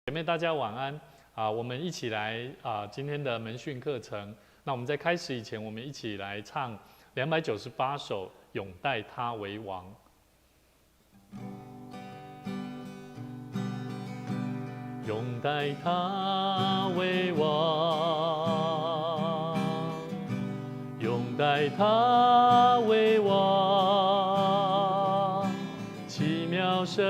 姐妹，大家晚安啊！我們一起來啊，今天的門訓課程。那我們在開始以前，我們一起來唱298首《擁戴他為王》。擁戴他為王，擁戴他為王，奇妙神，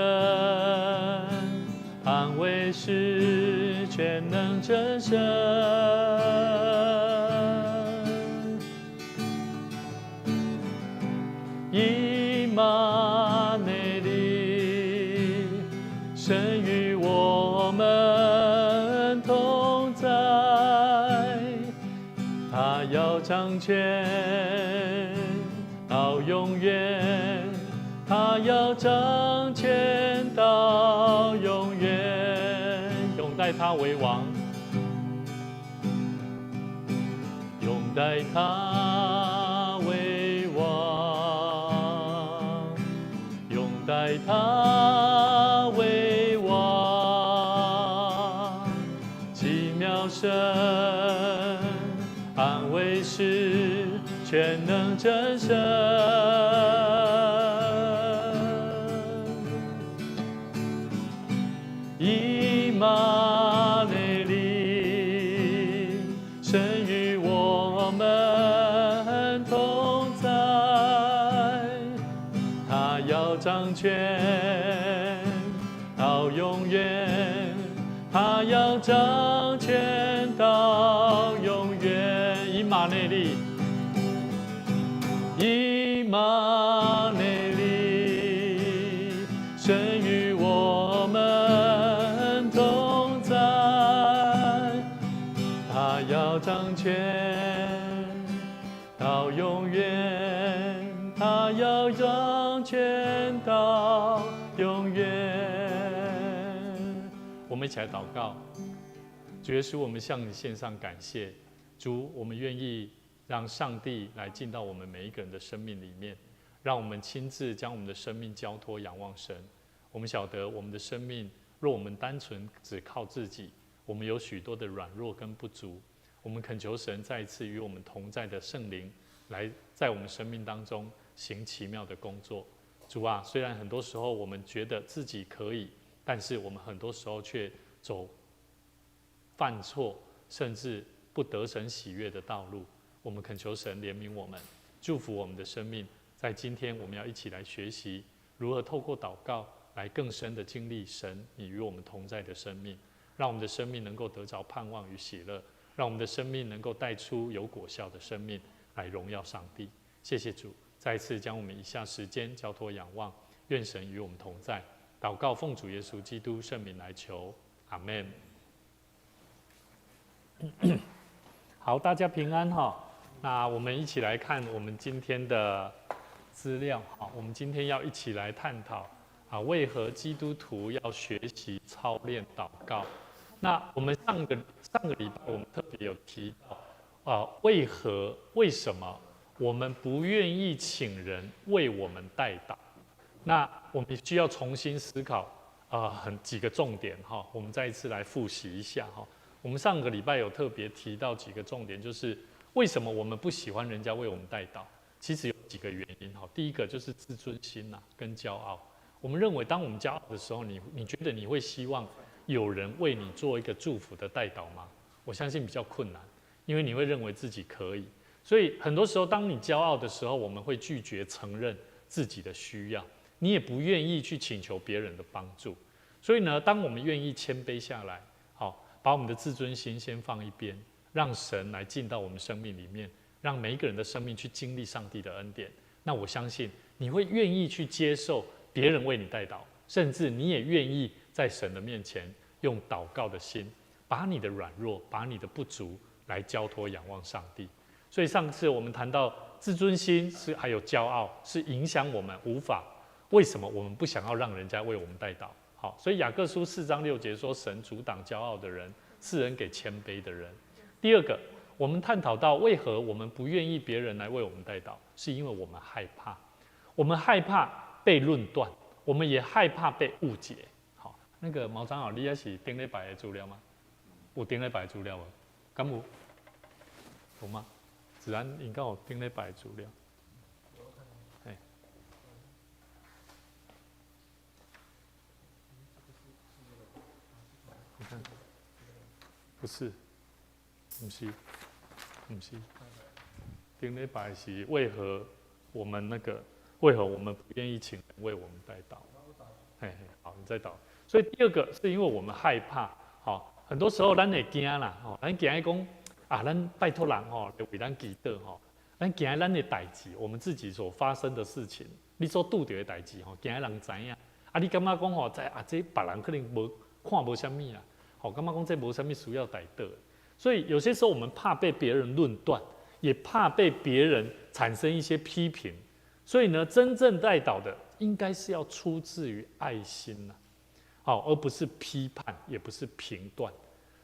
安慰師，全能真神，以馬內利，神與我們同在，他要掌權到永遠，他要掌權到永遠。擁戴他為王，擁戴他為王，擁戴他為王，奇妙神，安慰師，全能真神，以馬內利，神與我們同在，他要掌權到永遠，他要掌權到永遠。以馬內利，以馬內利，神與我們同在，他要掌權到永遠，他要掌權到永遠。我們一起來禱告，主耶穌，我們向你獻上感謝。主，我們願意讓上帝來進到我們每一個人的生命裡面，讓我們親自將我們的生命交託仰望神。我們曉得我們的生命，若我們單純只靠自己，我們有許多的軟弱跟不足。我們懇求神再一次與我們同在的聖靈，來在我們生命當中行奇妙的工作。主啊，雖然很多時候我們覺得自己可以，但是我們很多時候卻走犯錯，甚至不得神喜悅的道路。我們懇求神憐憫我們，祝福我們的生命。在今天，我們要一起來學習如何透過禱告來更深的經歷神你與我們同在的生命，讓我們的生命能夠得着盼望與喜樂，讓我們的生命能夠帶出有果效的生命來榮耀上帝。謝謝主，再一次將我們以下時間交託仰望，願神與我們同在。禱告奉主耶穌基督聖名來求，阿門。好，大家平安哈。那我們一起來看我們今天的資料。好，我們今天要一起來探討啊，為何基督徒要學習操練禱告？那我們上個上個禮拜我們特別有提到啊，為什麼我們不願意請人為我們代禱？那我們需要重新思考啊，很幾個重點哈。我們再一次來複習一下哈。我們上個禮拜有特別提到幾個重點，就是為什麼我們不喜歡人家為我們代禱？其實有幾個原因哈。第一個就是自尊心吶，跟驕傲。我們認為，當我們驕傲的時候，你覺得你會希望有人為你做一個祝福的代禱嗎？我相信比較困難，因為你會認為自己可以。所以很多時候，當你驕傲的時候，我們會拒絕承認自己的需要，你也不願意去請求別人的幫助。所以呢，當我們願意謙卑下來，好，把我們的自尊心先放一邊，讓神來進到我們生命裡面，讓每一個人的生命去經歷上帝的恩典。那我相信你會願意去接受別人為你代禱，甚至你也願意在神的面前用禱告的心，把你的軟弱、把你的不足來交託仰望上帝。所以上次我們談到自尊心是還有驕傲，是影響我們無法，為什麼我們不想要讓人家為我們代禱？好，所以雅各書4章6節說：神阻擋驕傲的人，賜恩給謙卑的人。第二個，我們探討到為何我們不願意別人來為我們代禱，是因為我們害怕，我們害怕被論斷，我們也害怕被誤解。好，那個毛長老，你也是頂禮拜的資料嗎？有頂禮拜的資料無？敢有？有嗎？子安應該有頂禮拜的資料。嘿，你看，不是，毋是，毋是。頂禮拜是為何我們那個？為何我們不願意請人為我們代禱？嘿嘿，好，你再禱。所以第二個是因為我們害怕，好，很多時候咱會驚啦，吼，咱驚講啊，咱拜託人吼來為咱祈禱吼，咱驚咱的代誌，我們自己所發生的事情，你所拄著的代誌吼，驚人知影。啊，你感覺講吼，在啊，這別人可能無看無啥物啦，吼，感覺講這無啥物需要代禱。所以有些時候我們怕被別人論斷，也怕被別人產生一些批評。所以呢，真正代禱的應該是要出自於愛心吶，好，而不是批判，也不是評斷。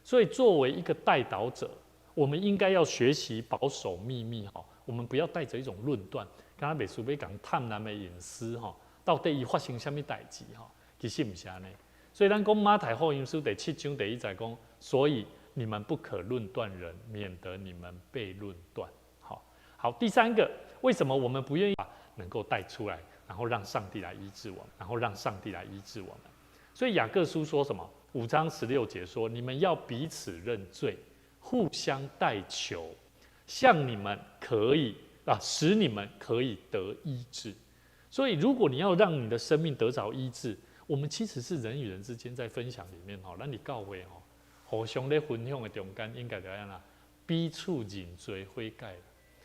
所以作為一個代禱者，我們應該要學習保守秘密，哈，我們不要帶着一種論斷，敢若袂輸欲共探人的隱私，哈，到底伊發生啥物代誌，哈，其實毋是按呢。所以咱講馬太福音書第七章第一節講，所以你們不可論斷人，免得你們被論斷。好，好，第三個，為什麼我們不願意能夠帶出來，然後讓上帝來醫治我們，然後讓上帝來醫治我們。所以雅各書說什麼？5章16節說：你們要彼此認罪，互相代求，向你們可以啊，使你們可以得醫治。所以，如果你要讓你的生命得着醫治，我們其實是人與人之間在分享裡面吼，咱佇教會吼，互相咧分享的中間，應該就按怎彼此認罪悔改。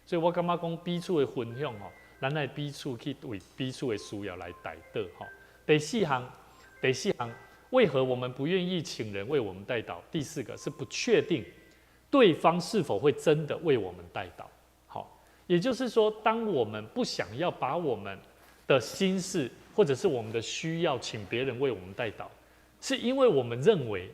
所以我感覺講彼此的分享吼，咱愛彼此去為彼此的需要來代禱吼。第四項，第四項，為何我們不願意請人為我們代禱？第四個是不確定對方是否會真的為我們代禱。好，也就是說，當我們不想要把我們的心事或者是我們的需要請別人為我們代禱，是因為我們認為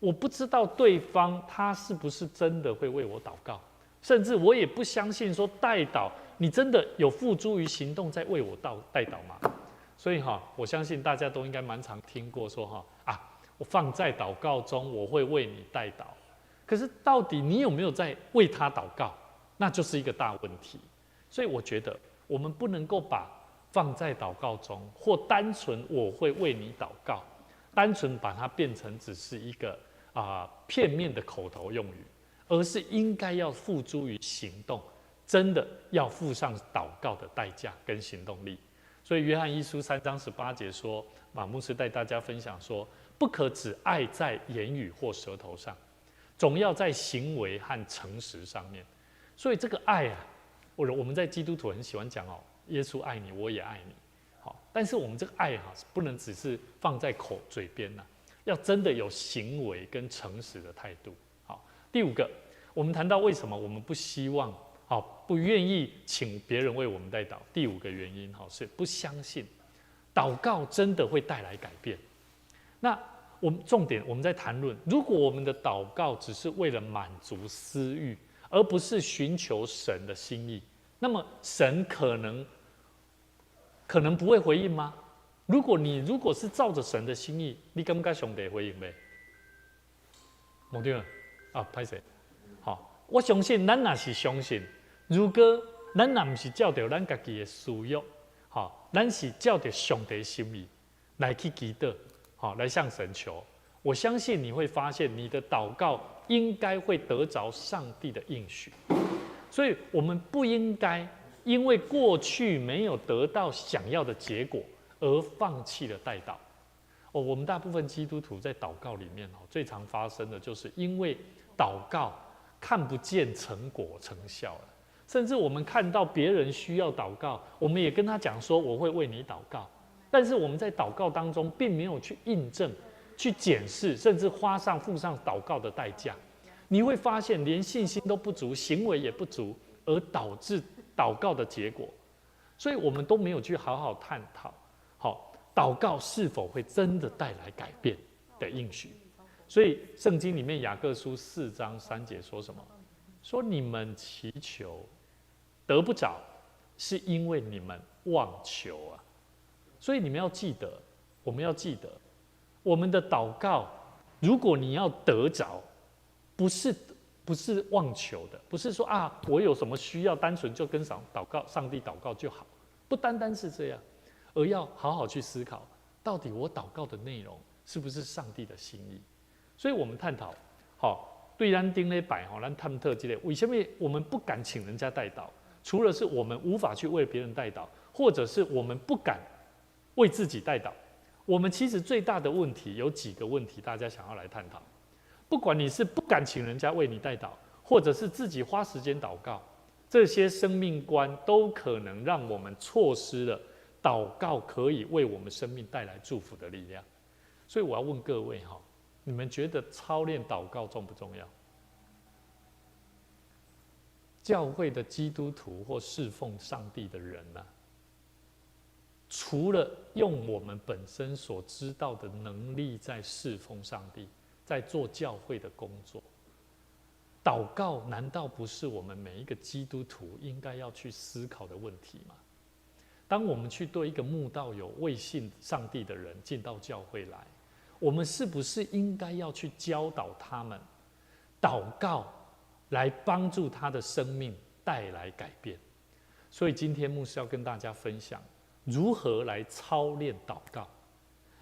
我不知道對方他是不是真的會為我禱告，甚至我也不相信說代禱你真的有付諸於行動在為我代禱嗎？所以哈，我相信大家都應該蠻常聽過說哈啊，我放在禱告中，我會為你代禱。可是到底你有沒有在為他禱告，那就是一個大問題。所以我覺得我們不能夠把放在禱告中，或單純我會為你禱告，單純把它變成只是一個片面的口頭用語，而是應該要付諸於行動，真的要付上禱告的代價跟行動力。所以約翰一書3章18節說，馬牧師帶大家分享說，不可只愛在言語或舌頭上，總要在行為和誠實上面。所以這個愛啊，我們在基督徒很喜歡講哦，耶穌愛你，我也愛你。好，但是我們這個愛哈，不能只是放在口嘴邊吶，要真的有行為跟誠實的態度。好，第五個，我們談到為什麼我們不希望，好，不願意請別人為我們代禱。第五個原因，哈，是不相信禱告真的會帶來改變。那我們重點，我們在談論，如果我們的禱告只是為了滿足私欲，而不是尋求神的心意，那麼神可能不會回應嗎？如果你如果是照着神的心意，你感覺上帝回應袂？無對啊，歹勢。好，我相信咱若是相信，如果咱若毋是照著咱家己的私欲，好，咱是照著上帝心意來去祈禱，好，來向神求。我相信你會發現，你的禱告應該會得着上帝的應許。所以，我們不應該因為過去沒有得到想要的結果而放棄了代禱。哦，我們大部分基督徒在禱告裡面哦，最常發生的就是因為禱告看不見成果成效了，甚至我們看到別人需要禱告，我們也跟他講說我會為你禱告，但是我們在禱告當中並沒有去印證、去檢視，甚至花上付上禱告的代價。你會發現，連信心都不足，行為也不足，而導致禱告的結果。所以，我們都沒有去好好探討，好，禱告是否會真的帶來改變的應許。所以，聖經裡面雅各書4章3節說什麼？說你們祈求得不着，是因為你們妄求啊。所以你們要記得，我們要記得，我們的禱告，如果你要得著，不是妄求的，不是說啊，我有什麼需要，單純就跟上禱告，上帝禱告就好，不單單是這樣，而要好好去思考，到底我禱告的內容是不是上帝的心意？所以我們探討，好，對咱頂禮拜吼，咱探討這個，為什麼我們不敢請人家代禱？除了是我們無法去為別人代禱，或者是我們不敢為自己代禱，我們其實最大的問題有幾個問題，大家想要來探討。不管你是不敢請人家為你代禱，或者是自己花時間禱告，這些生命觀都可能讓我們錯失了禱告可以為我們生命帶來祝福的力量。所以我要問各位哈，你們覺得操練禱告重不重要？教會的基督徒或侍奉上帝的人呢，除了用我們本身所知道的能力在侍奉上帝，在做教會的工作，禱告難道不是我們每一個基督徒應該要去思考的問題嗎？當我們去對一個慕道友未信上帝的人進到教會來，我們是不是應該要去教導他們禱告，來幫助他的生命帶來改變？所以今天牧師要跟大家分享如何來操練禱告。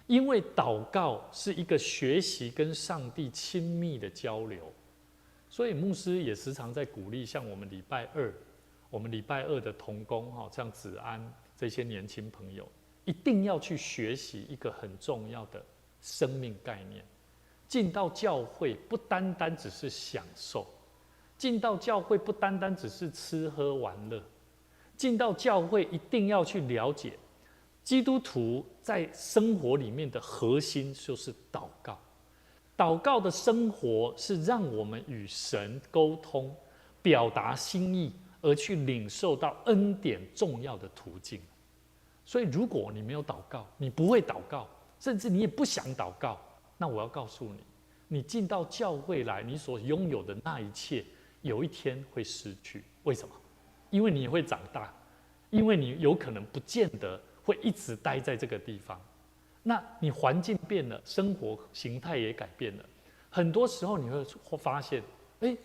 因為禱告是一個學習跟上帝親密的交流，所以牧師也時常在鼓勵，像我們禮拜二，我們禮拜二的同工哈，像子安這些年輕朋友，一定要去學習一個很重要的生命概念。進到教會不單單只是享受，進到教會不單單只是吃喝玩樂，進到教會一定要去了解。基督徒在生活裡面的核心就是禱告，禱告的生活是讓我們與神溝通、表達心意，而去領受到恩典重要的途徑。所以，如果你沒有禱告，你不會禱告，甚至你也不想禱告，那我要告訴你，你進到教會來，你所擁有的那一切，有一天會失去。為什麼？因為你會長大，因為你有可能不見得會一直待在這個地方，那你環境變了，生活形態也改變了，很多時候你會發現，哎，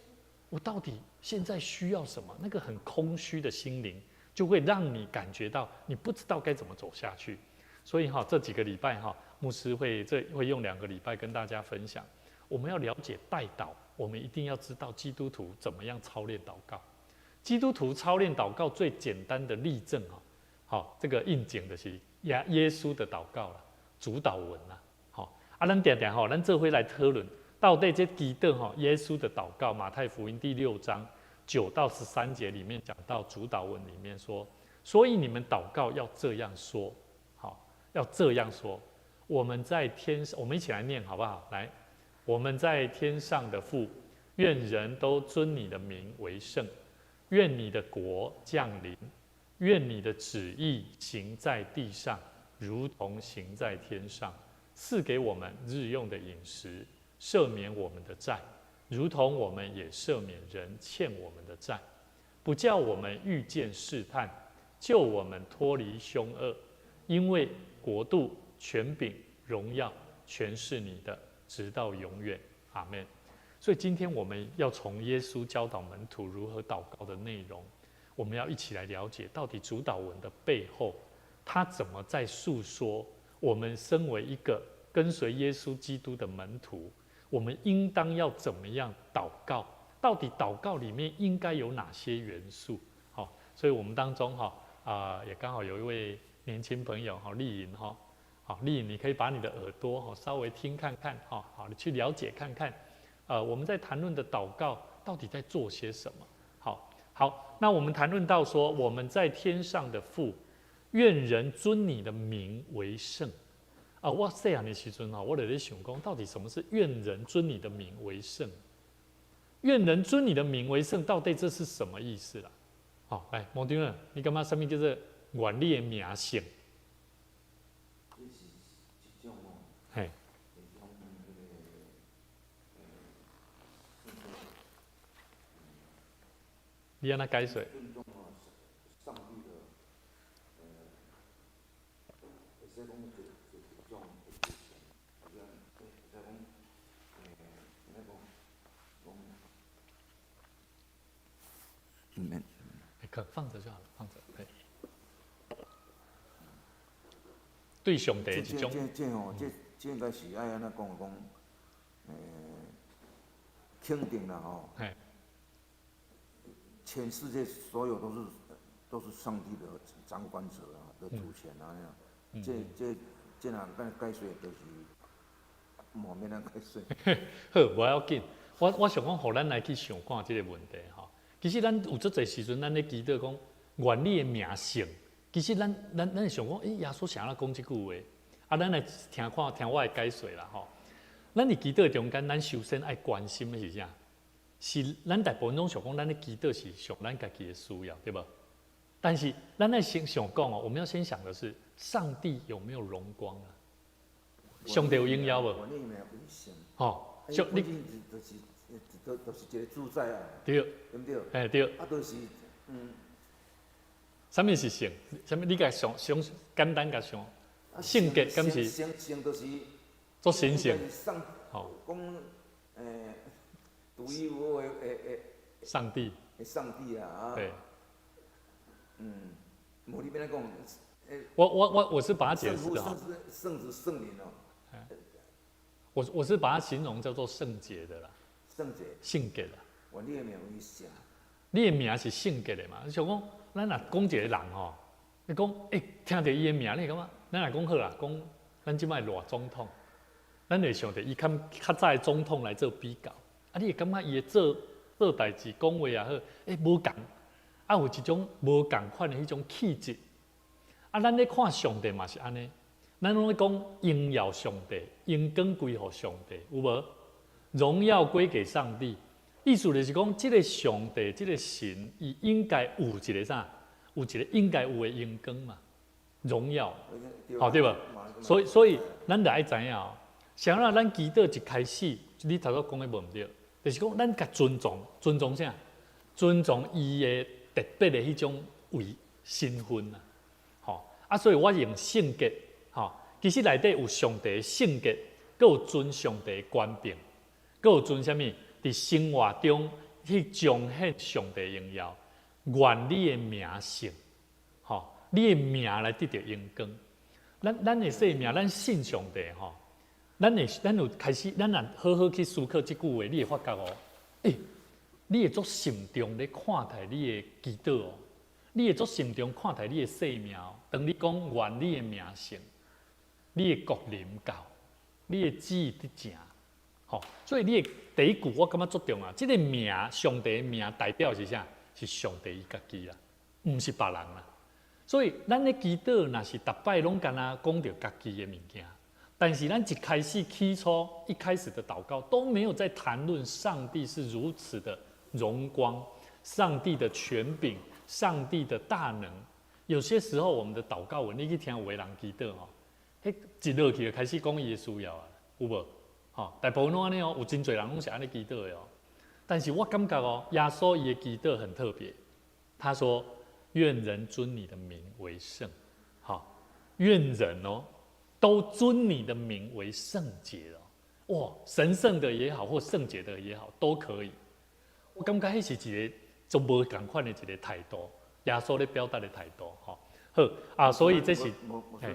我到底現在需要什麼？那個很空虛的心靈，就會讓你感覺到你不知道該怎麼走下去。所以哈，這幾個禮拜哈，牧師會用2個禮拜跟大家分享，我們要了解代禱，我們一定要知道基督徒怎麼樣操練禱告。基督徒操練禱告最簡單的例證啊。好，這個應景的是耶穌的禱告啦，主禱文啦。好，啊，咱定定吼，咱做伙來討論到底這祈禱吼，耶穌的禱告，馬太福音第6章9到13節裡面講到主禱文裡面說，所以你們禱告要這樣說，好，要這樣說，我們在天上，我們一起來念好不好？來，我們在天上的父，願人都尊你的名為聖，願你的國降臨。願你的旨意行在地上，如同行在天上。賜給我們日用的飲食，赦免我們的債，如同我們也赦免人欠我們的債。不叫我們遇見試探，救我們脫離兇惡。因為國度、權柄、榮耀，全是你的，直到永遠。阿門。所以今天我們要從耶穌教導門徒如何禱告的內容，我們要一起來了解，到底主禱文的背後，他怎麼在訴說我們身為一個跟隨耶穌基督的門徒，我們應當要怎麼樣禱告？到底禱告裡面應該有哪些元素？好，所以我們當中哈啊，也剛好有一位年輕朋友哈，麗穎哈，好，麗穎，你可以把你的耳朵哈稍微聽看看哈，好，你去了解看看，我們在談論的禱告到底在做些什麼？好，好，那我們談論到說，我們在天上的父，願人尊你的名為聖。啊，我細漢的時陣哈，我就咧想講，到底什麼是願人尊你的名為聖？願人尊你的名為聖，到底這是什麼意思啦？好，來，毛丁你感覺啥物叫做願你的名聖？這是一種哦，一種彼个，算做你按怎解說？尊重哦，上帝的，會使講做一種的精神，或者可放著就好了，放著。對。對上帝一種。這這這吼，這這應該是愛按怎講講，肯定啦吼。全世界所有都是上帝的掌管者啊，的主權啊，那樣。這這這若欲解說，就是無免咱解說。好，無要緊。我想講，予咱來去想看這个問題吼。其實咱有足濟時陣，咱咧祈禱講，願你的名聖。其實咱會想講，欸，耶穌啥物講這句話？啊，咱來聽看聽我的解說啦吼。咱佇祈禱中間，咱首先愛關心的是啥？是咱大部分攏想講，咱咧祈禱是想咱家己的需要，對無？但是咱愛先想講哦，我們要先想的是，上帝有沒有榮光啊？上帝有榮耀無？吼，上你就是一個主宰啊，對，對毋對？欸，對。啊，就是。啥物是聖？啥物？你共想想簡單共想，聖潔敢是？聖聖就是做神聖。吼，講獨一無二的上帝。上帝啊！對。無你欲按怎講？我是把它解釋的。聖子聖靈哦。我是把它形容叫做聖潔的啦。聖潔。聖潔啦。願你的名為聖。你的名是聖潔的嘛？像講，咱若講一個人吼，你講，欸，聽著伊的名，你會感覺？咱若講好啦，講咱這擺賴總統，咱會想著伊較較早的總統來做比較，啊，你會感覺伊的做做代誌、講話也好，欸，無仝，啊，有一種無仝款的彼種氣質。啊，咱咧看上帝嘛是按呢，咱攏咧講榮耀上帝，榮光歸予上帝，有無？榮耀歸給上帝。意思就是講，這个上帝，這个神，伊應該有一个啥？有一个應該有的榮光嘛，榮耀，好對無？所以，咱就愛知影哦。啥人咱祈禱一開始，你頭拄講的無毋對，就是講咱共尊重，尊重啥？尊重伊的特別的彼種位身份啊，吼啊！所以我用聖潔，吼，其實內底有上帝的聖潔，閣有尊上帝的權柄，閣有尊啥物？佇生活中去彰顯上帝榮耀，願你的名聖，吼，你的名來得著榮光。咱的生命，咱信上帝吼，咱有開始，咱若好好去思考這句話，你會發覺哦，欸，你會足慎重咧看待你的祈禱哦，你會足慎重看待你的生命哦。當你講願你的名聖，你的國臨到，你的旨意得成。吼，所以你的第一句我感覺足重要，這个名，上帝的名代表是啥？是上帝伊家己啦，毋是別人啦。所以咱咧祈禱，若是逐擺攏干焦講著家己的物件，但是咱一開始起初一開始的禱告都沒有在談論上帝是如此的榮光，上帝的權柄，上帝的大能。有些時候我們的禱告文，你去聽有的人祈禱吼，彼一落去就開始講伊的需要啊，有無？吼，大部分攏按呢哦，有真濟人攏是按呢祈禱的哦。但是我感覺哦，耶穌伊的祈禱很特別，他說：“願人尊你的名為聖。”好，願人哦都尊你的名為聖潔哦。哇，神聖的也好，或聖潔的也好，都可以。我感覺彼是一個足無仝款的一個態度，耶穌咧表達的態度，吼。好啊，所以這是。無無，咱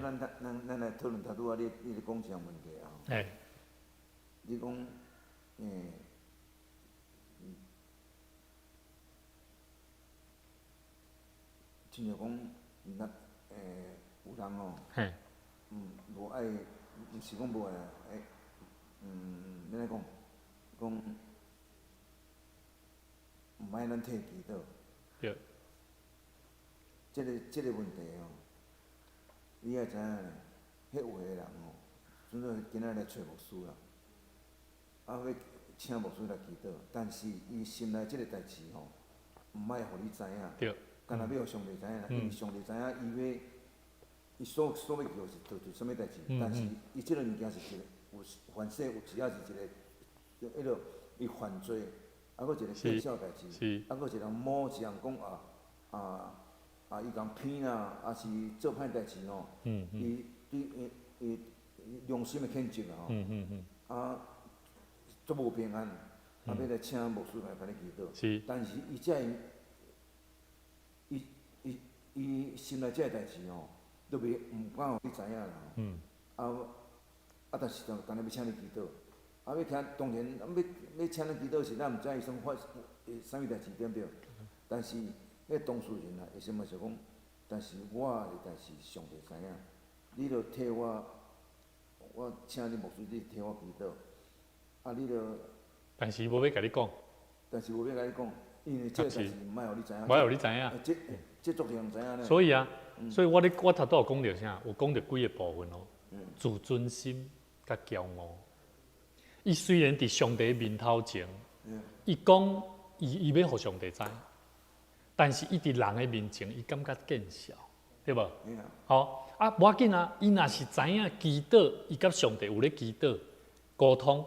來討論頭拄仔你咧講啥問題啊？欸。你講，親像講，若有人哦，無愛，毋是講無愛，欸，欲按怎講，講毋愛咱替祈禱。對。這个問題哦，你愛知影咧，彼有的人哦，準做今仔來揣牧師啦。啊，欲請牧師來祈禱，但是伊心內這个代誌吼，毋愛予你知影。干焦欲予上帝知影，因為上帝知影伊欲，伊所欲求是做做啥物代誌，但是伊這个物件是一个有凡事有只要是一个，彼落伊犯罪，啊，閣一個見笑代誌，啊，閣一個人摸一人講啊啊啊，伊共騙啦，抑是做歹代誌吼，伊對伊伊良心的譴責啊吼，啊。足無平安，啊，欲來請牧師來共你祈禱。但是伊才會，伊伊心內這个代誌吼，都袂毋敢予你知影啦。啊啊，但是就干焦欲請你祈禱，啊欲聽當然啊欲欲請你祈禱時，咱毋知伊算發啥物代誌對毋對？但是彼當事人啊，會先嘛是講，但是我的代誌上帝知影，你著替我，我請你牧師，你替我祈禱，啊你著。但是無欲共你講。但是無欲共你講，因為這个代誌毋愛予你知影。無愛予你知影。這這足濟人知影咧。所以啊，所以我咧我頭拄有講著啥？有講著幾个部分哦，自尊心佮驕傲。伊雖然佇上帝面頭前，伊講伊伊欲予上帝知，但是伊佇人的面前，伊感覺見笑，對無？好啊，無要緊啊，伊若是知影祈禱，伊佮上帝有咧祈禱溝通，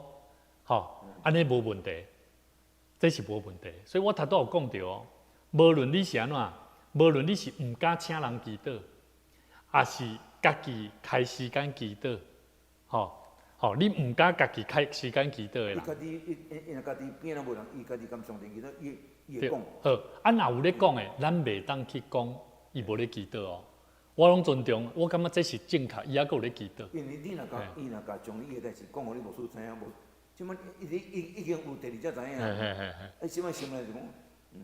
吼，按呢無問題，這是無問題。所以我頭拄有講著哦，無論你是按怎，無論你是毋敢請人祈禱，抑是家己開時間祈禱，吼吼，你毋敢家己開時間祈禱的人。伊家己伊伊若家己邊仔無人，伊家己共上帝祈禱，伊伊會講。好，啊，若有咧講的，咱袂當去講伊無咧祈禱哦。我攏尊重，我感覺這是正確，伊猶閣有咧祈禱。因為你若共伊若共將伊的代誌講予你牧師知影，無，這擺已已已經有第二才知影。啊，這擺心內就講，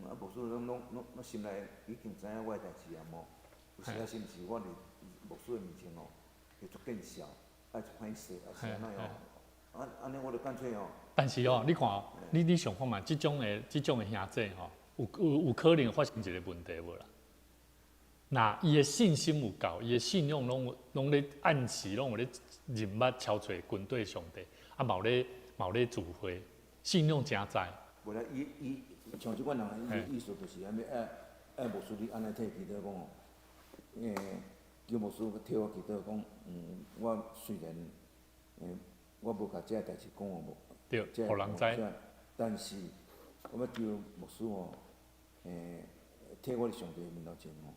啊，牧師攏攏攏攏心內已經知影我的代誌啊，無？有時啊，是毋是我佇牧師的面前哦，會足見笑，愛足歹勢，抑是按怎樣？啊，按呢我就乾脆哦。但是哦，你看哦，你你想看覓，這種的兄弟吼，有有有可能發生一個問題無啦？若伊的信心有夠，伊的信仰攏攏咧按時攏有咧認捌超揣跟對上帝，啊，嘛有咧嘛有咧聚會，信仰誠在。無啦，伊伊像這款人，伊的意思就是按呢，愛愛牧師你按呢替祈禱講哦，求牧師替我祈禱講，我雖然，我無共這个代誌講予無，對，予人知。但是我欲求牧師吼，替我佇上帝面頭前吼，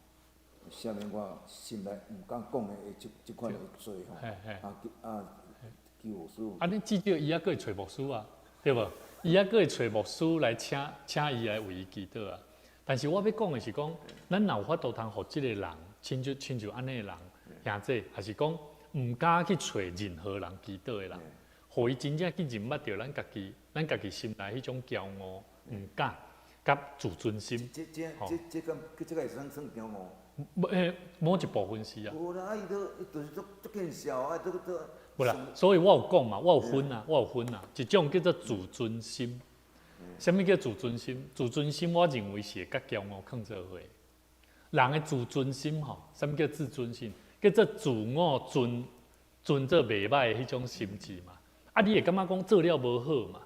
赦免我心內毋敢講的這這款的罪吼，啊啊，求牧師。啊，你至少伊猶閣會揣牧師啊，對無？伊猶閣會揣牧師來請請伊來為伊祈禱啊。但是我欲講的是講，咱若有法度通予這个人，親像親像按呢的人，兄弟，抑是講毋敢去揣任何人祈禱的人，予伊真正去認捌著咱家己，咱家己心內彼種驕傲，毋敢，佮自尊心。這這這這敢這個會算算驕傲？無欸，某一部分是啊。無啦，啊伊都就是足足見笑啊，都都。無啦，所以我有講嘛，我有分啊，我有分啊，一種叫做自尊心。啥物叫自尊心？自尊心，我認為是會佮驕傲囥做伙。人的自尊心吼，啥物叫自尊心？叫做自我尊尊做袂䆀的彼種心智嘛。啊，你會感覺講做了無好嘛？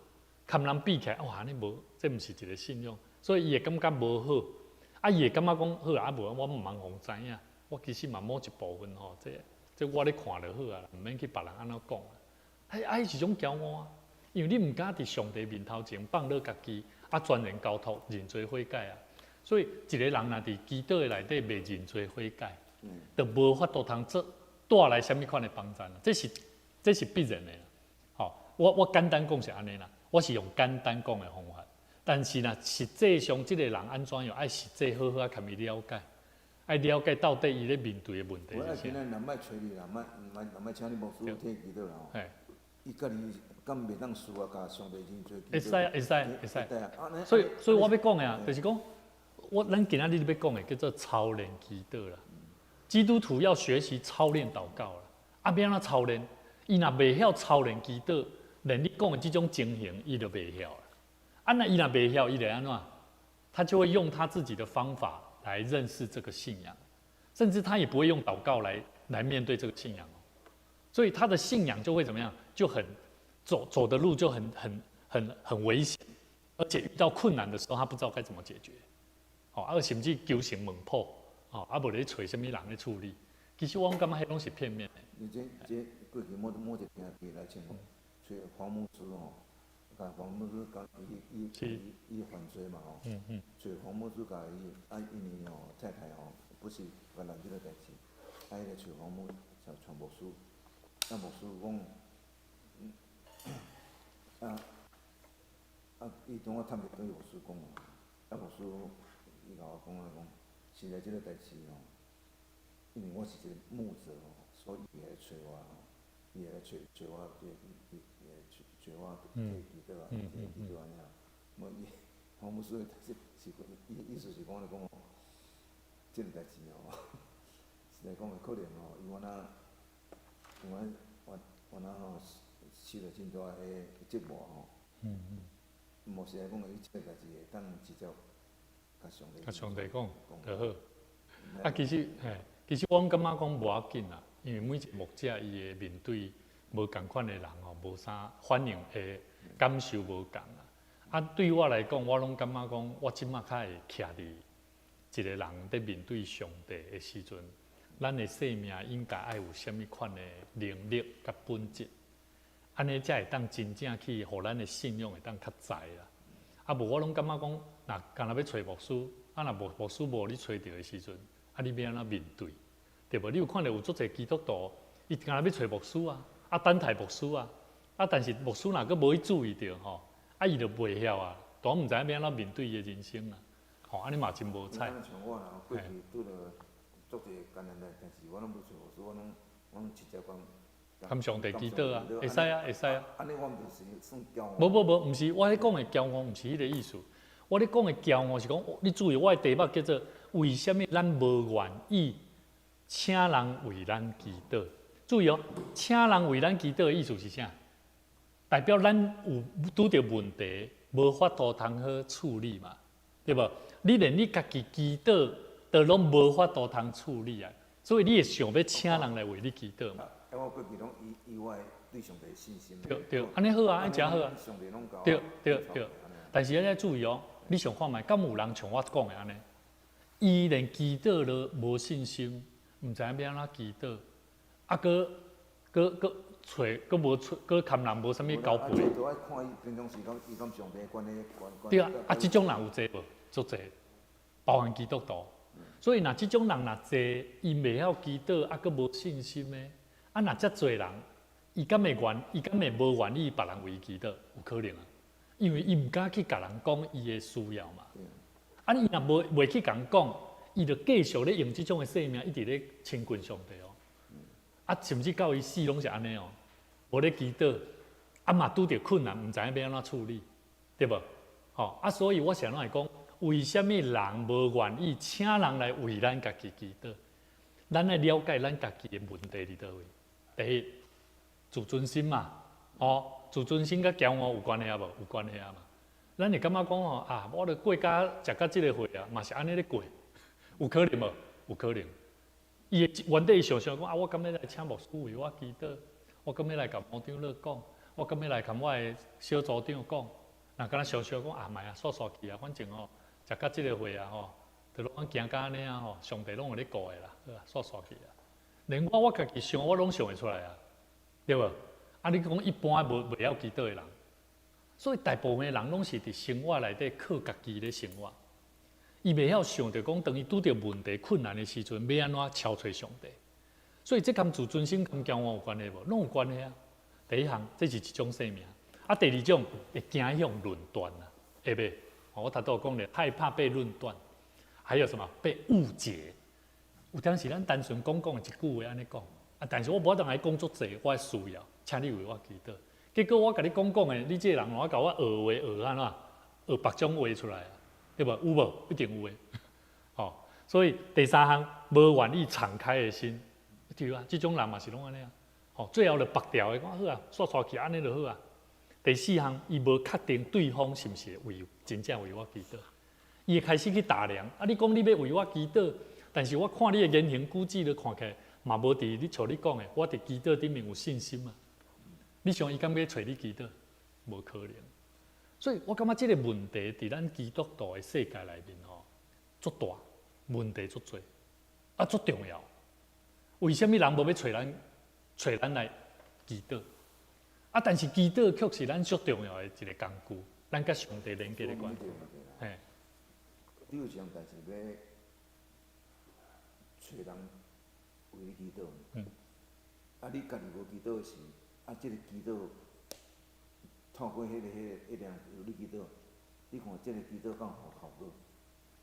共人比起來，哇，按呢無，這毋是一個信仰，所以伊會感覺無好。啊，伊會感覺講好啊，無我毋通予人知影。我其實嘛某一部分吼，這這我咧看就好啊，毋免去別人按怎講。啊啊，彼是種驕傲啊，因為你毋敢佇上帝面頭前放落家己，啊，全然交託認罪悔改啊。所以一個人若佇祈禱的內底袂認罪悔改，就無法度通做帶來啥物款的幫贊，這是這是必然的。吼，我我簡單講是按呢啦，我是用簡單講的方法。但是呢，實際上這個人按怎樣，愛實際好好仔共伊了解，愛了解到底伊咧面對的問題是啥。我今仔若莫揣你啦，莫莫若莫請你牧師替祈禱啦吼。伊家己敢袂當私下共上帝認罪？會使會使會使。所以所以我欲講的啊，就是講，我咱今仔日欲講的叫做操練祈禱啦。基督徒要學習操練禱告啦。啊，欲按怎操練？伊若袂曉操練祈禱，連你講的這種情形，伊就袂曉啦。啊，那伊若袂曉，伊會按怎？他就會用他自己的方法來認識這個信仰，甚至他也不會用禱告來來面對這個信仰。所以他的信仰就會怎麼樣？就很走走的路就很很很很危險，而且遇到困難的時候，他不知道該怎麼解決。哦，啊，甚至求神問卜，哦，啊，無咧揣啥物人咧處理。其實我感覺彼攏是片面的。你這這過去某某一個兄弟來請揣黃牧師吼，共黃牧師講伊伊伊伊犯罪嘛吼，揣黃牧師共伊啊，因為吼太太吼不是越南這個代誌，啊，彼个揣黃牧揣揣牧師，啊牧師講，啊啊，伊當我探著對牧師講，啊牧師伊共我講啊講，實在這個代誌吼。因為我是一個牧者吼，所以伊會來揣我吼，伊會來揣揣我，伊會揣揣我替祈禱啊，替祈禱按呢。無伊，黃牧師是是伊意思是講咧講吼，這個代誌吼，實在講會可能吼，伊原來原來原原來吼受著真大的折磨吼。無是來講，伊這個代誌會當直接共上帝。共上帝講，就好。啊，其實嘿，其實我感覺講無要緊啦，因為每一個牧者伊會面對無仝款的人吼，無啥反應的感受無仝啦。啊，對我來講，我攏感覺講，我這馬較會徛佇一個人佇面對上帝的時陣，咱的生命應該愛有啥物款的能力佮本質，按呢才會當真正去，予咱的信仰會當較在啦。啊，無我攏感覺講，若干焦欲揣牧師，啊，若無牧師無予你揣著的時陣，啊，你欲按怎面對？對無？你有看著有足濟基督徒，伊干焦欲揣牧師啊，啊，等待牧師啊，啊，但是牧師若閣無去注意著吼，啊，伊就袂曉啊，都毋知影欲按怎面對伊的人生啊，吼，按呢嘛真無彩。像我若過去拄著足濟艱難的代誌，我攏無揣牧師，我攏直接講。含上帝祈禱啊，會使啊，會使啊。按呢我毋就是算驕傲。無無無，毋是，我咧講的驕傲，毋是彼個意思。我咧講的驕傲是講，你注意我的題目叫做為啥物咱無願意請人為咱祈禱？注意哦，請人為咱祈禱的意思是啥？代表咱有拄著問題，無法度通好處理嘛，對無？你連你家己祈禱都攏無法度通處理啊，所以你會想欲請人來為你祈禱嘛？啊，我過去攏以我對上帝信心。對對，按呢好啊，按呢誠好啊。上帝攏夠。對對對，但是愛注意哦，你想看覓，敢有人像我講的按呢？伊連祈禱都無信心，毋知影欲按怎祈禱，啊，閣閣閣揣，閣無揣，閣含人無啥物交陪。都愛看伊平常時講，伊佮上帝關係關。對啊，啊，這種人有濟無？足濟，包含基督徒。所以若這種人若濟，伊袂曉祈禱，啊，閣無信心的，啊，若遮濟人，伊敢會願？伊敢會無願意別人為伊祈禱？有可能啊，因為伊毋敢去共人講伊的需要嘛。啊，伊若無袂去共人講，伊就繼續咧用這種的生命，一直咧親近上帝哦。啊，甚至到伊死攏是按呢哦，無咧祈禱，啊嘛拄著困難，毋知影欲按怎處理，對無？吼啊，所以我是按怎會講，為啥物人無願意請人來為咱家己祈禱？咱愛了解咱家己的問題佇佗位。第一，自尊心嘛，哦，自尊心佮驕傲有關係啊無？有關係啊嘛。咱會感覺講吼啊，我著過甲食到這個歲啊，嘛是按呢咧過，有可能無？有可能。伊會原底想想講啊，我敢欲來請牧師為我祈禱？我敢欲來共牧長咧講？我敢欲來共我的小組長講？若敢若想想講啊，莫啊，煞煞去啊，反正吼，食到這個歲啊吼，就攏行甲按呢啊吼，上帝攏有咧顧的啦，好啊，煞煞去啊。連我家己想，我攏想會出來啊，對無？啊，你講一般無袂曉祈禱的人，所以大部分的人攏是佇生活內底靠家己咧生活，伊袂曉想著講，當伊拄著問題困難的時陣，欲按怎敲揣上帝。所以這佮自尊心佮驕傲有關係無？攏有關係啊。第一項，這是一種生命。啊，第二種會驚予人論斷啊，會袂？我頭拄講咧，害怕被論斷，還有什麼被誤解？有當時咱單純講講一句話按呢講，啊，但是我無法度共你講足濟，我的需要，請你為我祈禱。結果我共你講講的，你這個人我共我學話學按怎？學別種話出來啊，對無？有無？一定有的。吼，所以第三項，無願意敞開的心，對啊，這種人嘛是攏按呢啊。吼，最後就縛掉的，講好啊，煞煞去按呢就好啊。第四項，伊無確定對方是毋是為真正為我祈禱，伊會開始去打量。啊，你講你欲為我祈禱，但是我看你的言行舉止，都看起來嘛無佇你像你講的，我佇祈禱頂面有信心啊。你想伊敢欲揣你祈禱？無可能。所以我感覺這個問題佇咱基督徒的世界內面吼，足大問題足濟，啊足重要。為啥物人無欲揣咱揣咱來祈禱？啊！但是祈禱卻是咱足重要的一個工具，咱佮上帝連結的關係。嘿，你有一項代誌欲揣人為你祈禱，啊，你家己無祈禱時，啊，這個祈禱透過彼個彼個彼個人為你祈禱，你看這個祈禱敢有效果？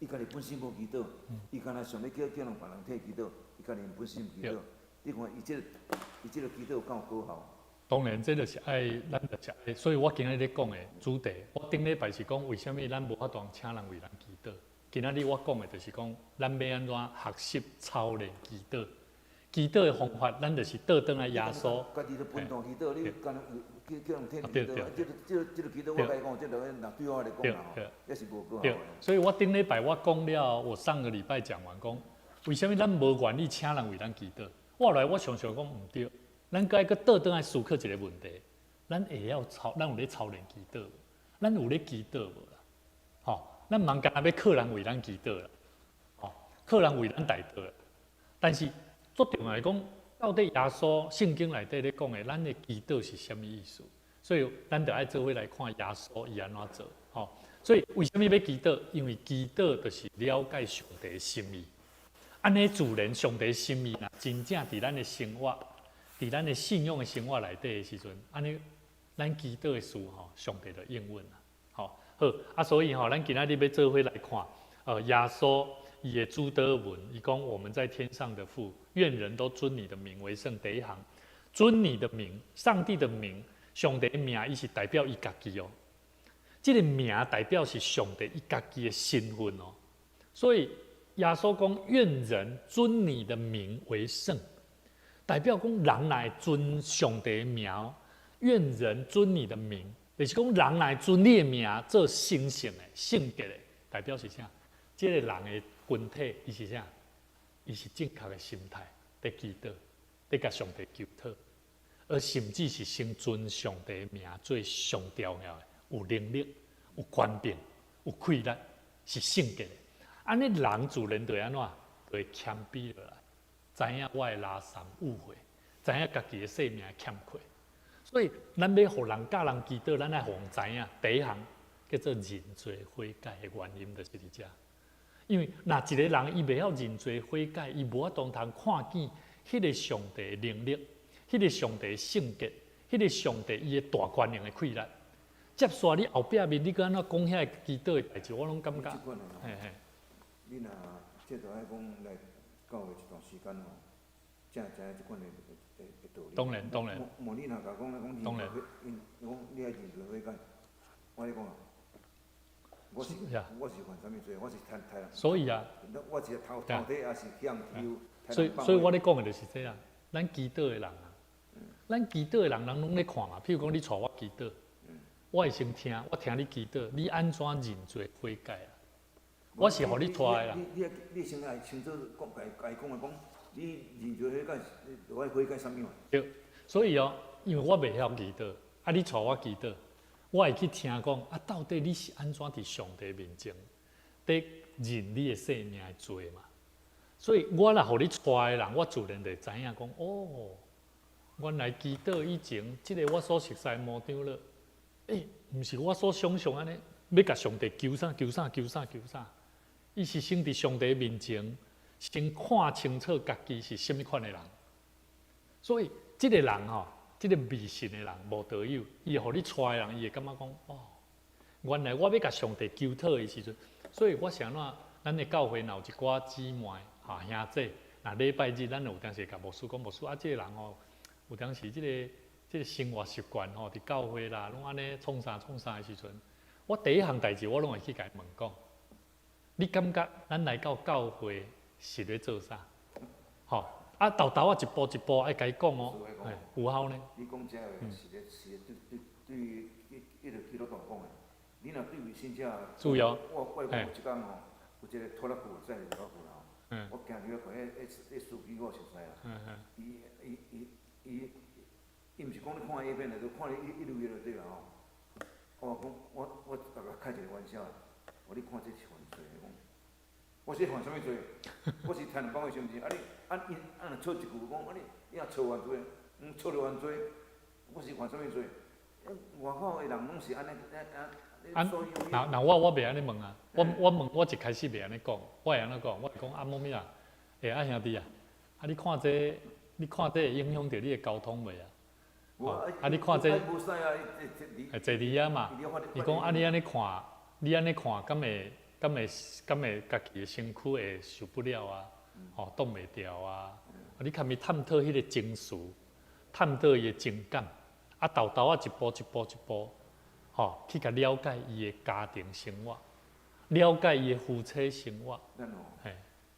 伊家己本身無祈禱，伊敢若想欲叫人別人替祈禱，伊家己本身毋祈禱。你看伊這個祈禱有夠高效？當然，這就是愛，咱就是愛，所以我今仔日咧講的主題，我頂禮拜是講為啥物咱無法度請人為咱祈禱。今仔日我講的就是講，咱欲按怎學習操練祈禱。祈禱的方法，咱就是倒轉來耶穌。家己都分段祈禱，你敢若叫人替你祈禱，這個祈禱我共你講，這個若對我來講啦吼，也是無高效。對，所以我頂禮拜我講了，我上個禮拜講完講，為啥物咱無願意請人為咱祈禱？我後來我想想講毋對，咱該閣倒轉來思考一個問題：咱會曉操，咱有咧操練祈禱無？咱有咧祈禱無啦？吼，咱毋通干焦欲靠人為咱祈禱啦，吼，靠人為咱代禱啦。但是足重要講，到底耶穌聖經內底咧講的，咱的祈禱是啥物意思？所以咱著愛做伙來看耶穌伊按怎做，吼。所以為啥物欲祈禱？因為祈禱就是了解上帝的心意。按呢自然，上帝心意若真正佇咱的生活，佇咱的信仰的生活內底的時陣，按呢咱祈禱的事吼，上帝就應允啦。吼，好啊，所以吼，咱今仔日欲做伙來看，耶穌伊的主禱文，伊講我們在天上的父，願人都尊你的名為聖。第一行，尊你的名，上帝的名，上帝的名，伊是代表伊家己哦。這個名代表是上帝伊家己的身份哦。所以耶穌講，願人尊你的名為聖，代表講人來尊上帝的名，願人尊你的名，就是講人來尊你的名做神聖的、聖潔的，代表是啥？這個人的群體，伊是啥？伊是正確的心態，佇祈禱，佇共上帝求討，而甚至是先尊上帝的名做上重要的，有能力、有權柄、有氣力，是聖潔的。按呢人自然就會按怎，就會謙卑落來，知影我的垃圾誤會，知影家己的生命欠缺。所以，咱欲予人教人祈禱，咱愛予人知影，第一項叫做認罪悔改的原因，就是佇遮。因為若一個人伊袂曉認罪悔改，伊無法度通看見彼個上帝的能力，彼個上帝的聖潔，彼個上帝伊的大權能的氣力。接續你後壁面，你閣按怎講遐個祈禱的代誌，我攏感覺。嘿嘿。你若這著愛講來教會一段時間吼，才會知影這款的道理。當然當然。無你若共講咧講認罪，因講你愛認罪悔改，我咧講啊，我是犯啥物罪？我是殺殺人。所以啊。我是偷偷體，抑是去予偷？所以我咧講的就是這啊，咱祈禱的人啊，咱祈禱的人，人攏咧看嘛。譬如講，你帶我祈禱，我會先聽，我聽你祈禱，你按怎認罪悔改啊？我是予你帶的啦。你先愛清楚講，共伊講的講，你認罪悔改，著愛悔改啥物嘛？對，所以哦，因為我袂曉祈禱，啊，你帶我祈禱，我會去聽講啊，到底你是按怎佇上帝面前，佇認你的生命的罪嘛？所以我若予你帶的人，我自然就會知影講，哦，原來祈禱以前，這個我所熟悉的牧長了，欸，毋是我所想象按呢，欲共上帝求啥求啥求啥求啥。伊是先佇上帝面前，先看清楚家己是啥物款的人。所以，這個人吼，這個未信的人，無道友，伊會予你帶的人，伊會感覺講，哦，原來我欲共上帝求討的時陣，所以我想怎，咱的教會若有一寡姊妹、哈兄弟，若禮拜日咱有當時會共牧師講，牧師啊，這個人吼，有當時這個生活習慣吼，佇教會啦，攏按呢創啥創啥的時陣，我第一項代誌我攏會去共伊問講。你感覺咱來到教會是咧做啥？吼啊，沓沓仔一步一步愛共伊講哦，有效呢。你講這個是咧對對對，彼個基督徒講的。你若對未信者，我講有一工吼，有一個拖拉庫載拖拉庫啦吼，我行入去看，彼司機我熟似啦。伊伊伊伊伊毋是講咧看 A 片的，就看彼彼類的就對啦吼。我講我共伊開一個玩笑。我你看這是犯罪的，講我是犯啥物罪？我是殺人放火是毋是？啊你啊𪜶啊若錯一句講啊你你若錯犯罪，錯著犯罪，我是犯啥物罪？外口的人攏是按呢按啊，若我袂按呢問啊，我問我一開始袂按呢講，我會按怎講？我會講啊，某物啊？欸，啊兄弟啊，啊你看這個，你看這會影響著你的交通袂啊？啊你看這，會坐佇遐嘛？伊講啊你按呢看。你按呢看，敢會敢會家己的身軀會受不了啊？吼，擋袂牢啊！你共伊探討彼个情緒，探討伊的情感，啊，沓沓仔一步一步一步，吼，去共了解伊的家庭生活，了解伊的夫妻生活。咱哦，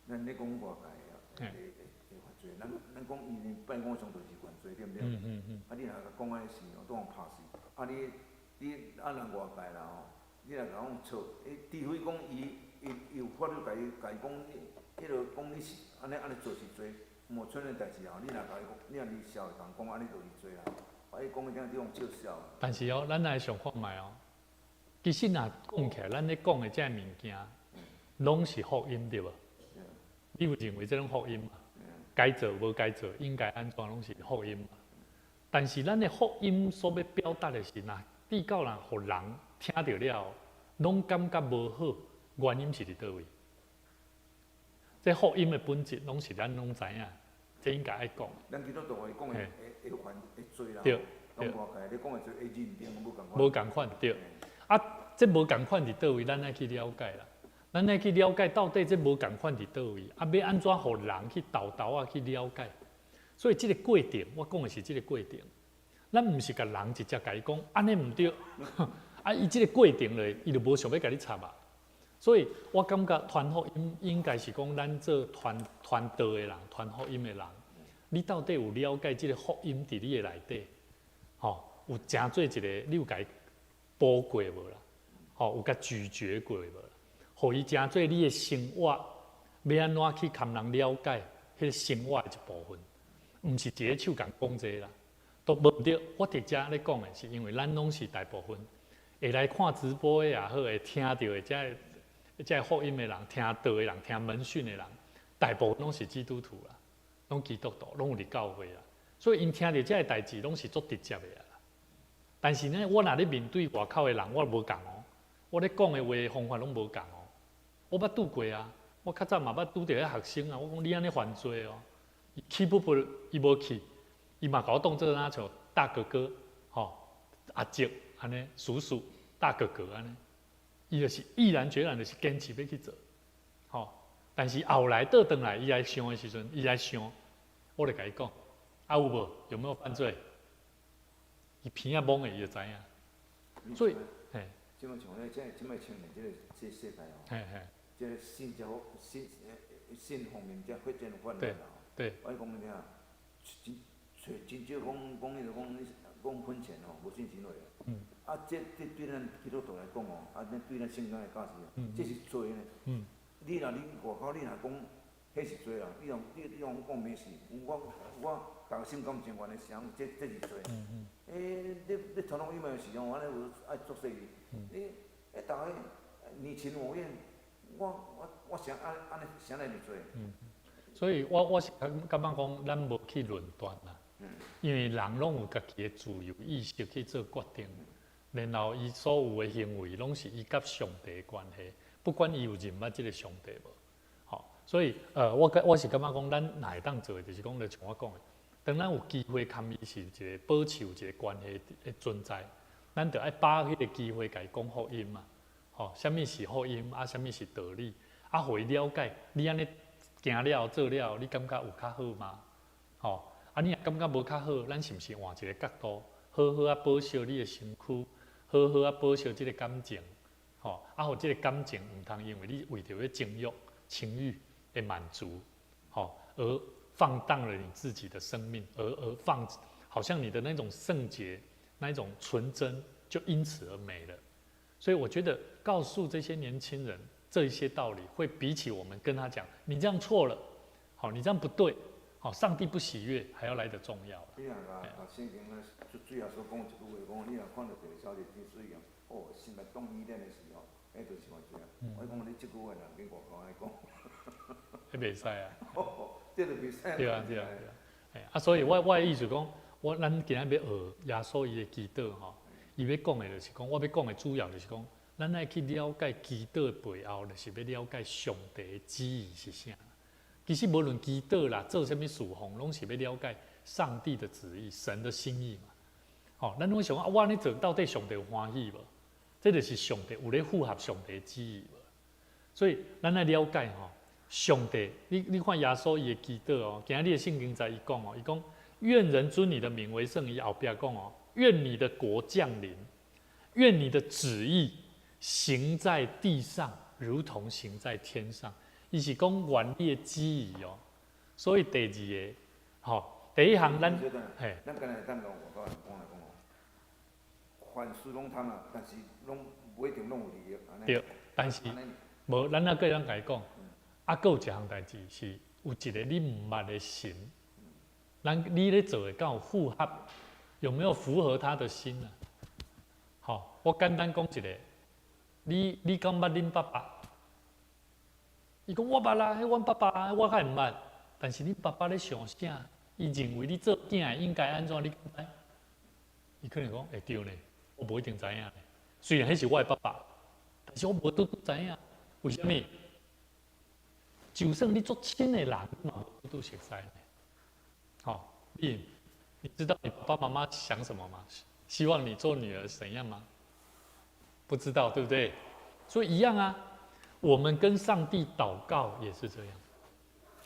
咱咧講外界啊，會犯罪，咱講伊拜偶像就是犯罪，對毋對？啊，你若講按呢是哦，都予拍死。啊你你啊人外界啦吼，你若共講錯，伊除非講伊有法律共伊講，彼落講你是按呢按呢做是罪，無出的代誌吼，你若共伊講，你若佇社會共講按呢就是罪啦。啊，伊講伊聽你用笑笑。但是哦，咱來想看覓哦，其實若講起來，咱咧講的這个物件，攏是福音對無？你有認為這種福音嗎？該做無該做，應該按怎攏是福音嘛？但是咱的福音所欲表達的是，若至到若予人聽著了，攏感覺無好，原因是佇佗位？這福音的本質，攏是咱攏知影，這應該愛講。咱基督徒會講的會犯會罪啦，對，外界咧講的罪會認定無仝款。無仝款對。啊，這無仝款佇佗位，咱愛去了解啦。咱愛去了解到底這無仝款佇佗位，啊，欲按怎予人去沓沓仔去了解？所以這个過程，我講的是這个過程。咱毋是共人直接共伊講，按呢毋對。啊，伊這个過程咧，伊就無想欲共你插啊。所以我感覺傳福音應該是講，咱做傳傳道的人、傳福音的人，你到底有了解這个福音佇你的內底，吼，有誠做一个，你有共伊補過無啦？吼，有共咀嚼過無啦？予伊誠做你的生活，欲按怎去共人了解彼个生活的一部分，毋是一个手共講這个啦，都無毋對。我佇遮咧講的是，因為咱攏是大部分會來看直播的也好，會聽著的這个這个福音的人，聽道的人，聽門訓的人，大部分攏是基督徒啦，攏基督徒，攏有佇教會啦，所以𪜶聽著這个代誌，攏是足直接的啊。但是呢，我若咧面對外口的人，我無仝哦，我咧講的話方法攏無仝哦。我捌拄過啊，我較早嘛捌拄著彼學生啊，我講你按呢犯罪哦，伊去不不，伊無去，伊嘛共我當做若像大哥哥，吼，阿叔按呢，叔叔、大哥哥按呢，伊就是毅然決然就是堅持欲去做，吼。但是後來倒轉來，伊來想的時陣，伊來想，我就共伊講，啊有無？有沒有犯罪？伊鼻仔摸的，伊就知影。所以，嘿，這擺像咧，這這擺青年這个這世代哦，這个信教信信方面這發展泛濫啦。我講你聽，真揣真少講講彼个講講粉錢哦，無信心落。啊，這對咱基督徒來講哦，啊，咱對咱聖經的教示哦，這是罪呢。你若你外口你若講，彼是罪啦，你若你你講沒事，我共心甘情願的想，這是罪。欸，你你傳福音的時候，按呢有愛作勢，你欸，逐个你情我願，我想按按呢啥來是罪？所以我是感覺講，咱無去論斷啦，因為人攏有家己的自由意識去做決定，然後伊所有的行為攏是伊佮上帝的關係，不管伊有認捌這个上帝無，吼，所以我是感覺講，咱若會當做的，就是講，就像我講的，當咱有機會共伊是一个保持有一个關係的存在，咱就愛把握彼个機會，共伊講福音嘛，吼，啥物是福音，啊，啥物是道理，啊，予伊了解，你按呢行了做了，你感覺有較好嗎？吼，啊，你若感覺無較好，咱是毋是換一个角度，好好仔保守你的身軀，好好仔保守這个感情，吼，啊，予這个感情毋通因為你為著欲情慾、情慾的滿足，吼，而放蕩了你自己的生命，而放，好像你的那種聖潔、那種純真，就因此而沒了。所以我覺得告訴這些年輕人這一些道理，會比起我們跟他講你這樣錯了，好，你這樣不對，好，上帝不喜悅，還要來得重要。你若共聖經咧，主耶穌講一句話，講你若看著別个小姐真媠哦，哦，心內動依戀的時候，彼就是犯罪啊。我講你這句話若緊外口按呢講，彼袂使啊。這就袂使。對啊對啊對啊。啊，所以我的意思講，咱今仔欲學耶穌伊的祈禱吼，伊欲講的就是講，我欲講的主要就是講，咱愛去了解祈禱的背後，就是欲了解上帝的旨意是啥。其實無論祈禱啦，做啥物事奉，攏是欲了解上帝的旨意、神的心意嘛。吼，咱攏想啊，我按呢做到底上帝有歡喜無？這就是上帝有咧符合上帝旨意無？所以咱愛了解吼，上帝，你看耶穌伊的祈禱哦，今日的聖經在伊講哦，伊講願人尊你的名為聖，伊後壁講哦，願你的國降臨，願你的旨意行在地上，如同行在天上。伊是講願你的旨意哦。所以第二个，吼，第一項咱，嘿，咱敢若會當共外口人講來講哦，凡事攏通啊，但是攏無一定攏有利益，按呢。對，但是無，咱猶閣會當共伊講，啊，閣有一項代誌是有一个你毋捌的神，咱你咧做的敢有符合，有沒有符合他的心啊？吼，我簡單講一个，你敢捌恁爸爸？伊講我捌啦，彼阮爸爸，我較毋捌。但是恁爸爸咧想啥？伊認為你做囝的應該按怎？你敢知？伊可能講會對呢，我無一定知影呢。雖然彼是我的爸爸，但是我無拄拄知影。為啥物？就算你足親的人，你嘛無拄拄熟似呢。吼，你知道你爸爸媽媽想什麼嗎？希望你做女兒怎樣嗎？不知道，對不對？所以一樣啊，我們跟上帝禱告也是這樣。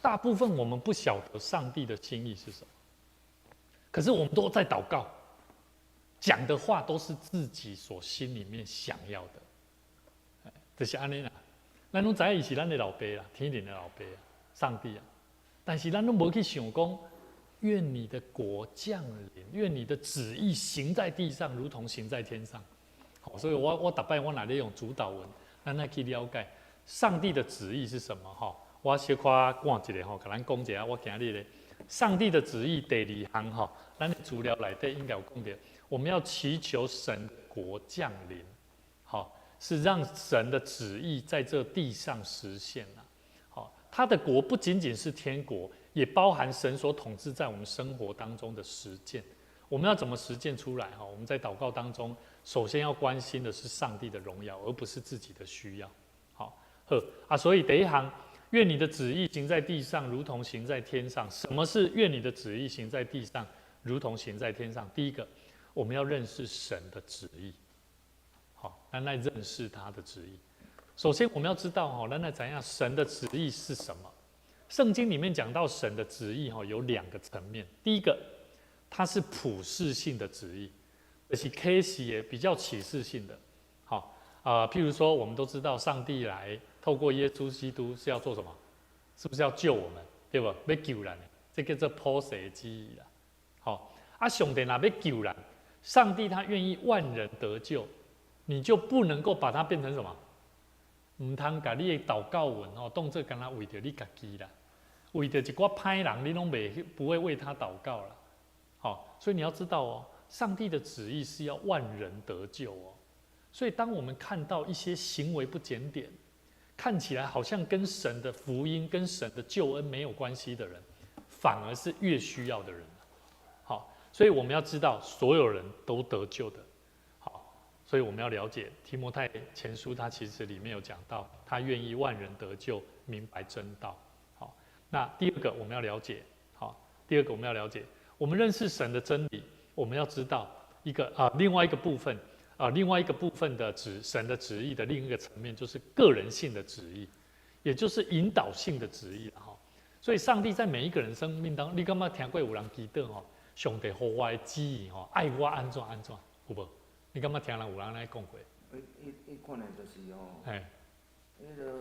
大部分我們不曉得上帝的心意是什麼，可是我們都在禱告，講的話都是自己所心裡面想要的。就是按呢啦，咱攏知影伊是咱的老爸啦，天靈的老爸啊，上帝啊。但是咱攏無去想講，願你的國降臨，願你的旨意行在地上，如同行在天上。好，所以我逐擺我若咧用主禱文，咱來去了解上帝的旨意是什麼？哈，我小可趕一下吼，共咱講一下。我今日咧，上帝的旨意第二項吼，咱的資料內底應該有講著，我們要祈求神國降臨，好，是讓神的旨意在這地上實現啦。好，他的國不僅僅是天國，也包含神所統治在我們生活當中的實踐。我們要怎麼實踐出來？哈，我們在禱告當中，首先要關心的是上帝的榮耀，而不是自己的需要。好，好啊，所以第一行，願你的旨意行在地上，如同行在天上。什麼是願你的旨意行在地上，如同行在天上？第一個，我們要認識神的旨意。好，咱來認識他的旨意。首先，我們要知道，哈，咱來怎樣神的旨意是什麼？聖經裡面講到神的旨意，哈，有兩個層面。第一個，它是普世性的旨意，而且啟示也比較啟示性的。好啊，譬如說，我們都知道上帝來透過耶穌基督是要做什麼？是不是要救我們？對無？欲救咱，這叫做普世的旨意啦。好，啊，上帝若欲救咱，上帝他願意萬人得救，你就不能夠把它變成什麼？毋通共你的禱告文哦，當做敢若為著你家己啦，為著一寡歹人，你攏袂不會為他禱告啦。好，所以你要知道哦，上帝的旨意是要萬人得救哦。所以當我們看到一些行為不檢點，看起來好像跟神的福音、跟神的救恩沒有關係的人，反而是越需要的人。好，所以我們要知道，所有人都得救的。好，所以我們要了解提摩太前書，他其實裡面有講到，他願意萬人得救，明白真道。好，那第二個我們要了解，好，第二個我們要了解，我們認識神的真理，我們要知道一個啊，另外一個部分啊，另外一個部分的旨神的旨意的另一個層面，就是個人性的旨意，也就是引導性的旨意哈。所以，上帝在每一個人生命當中，你敢捌聽過有人祈禱吼？上帝予我的旨意吼，愛我按怎按怎，有無？你敢捌聽人有人按呢講過？伊款的就是吼，嘿，彼个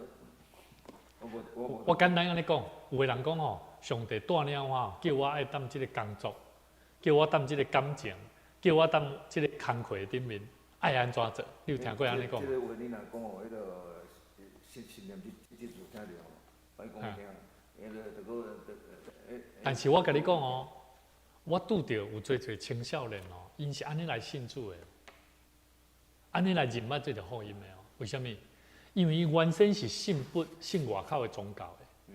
我無我無我簡單按呢講，有的人講吼，上帝帶領我，叫我愛踮這个工作，叫我踮這个感情，叫我踮這个工課頂面，愛按怎做？你有聽過按呢講？這个話你若講哦，彼个信信念這這字聽著吼，歹講聽，彼个就閣就但是我共你講哦，我拄著有濟濟青少年哦，𪜶是按呢來信主的，按呢來認捌這個福音的哦。為啥物？因為伊原先是信佛、信外口的宗教的。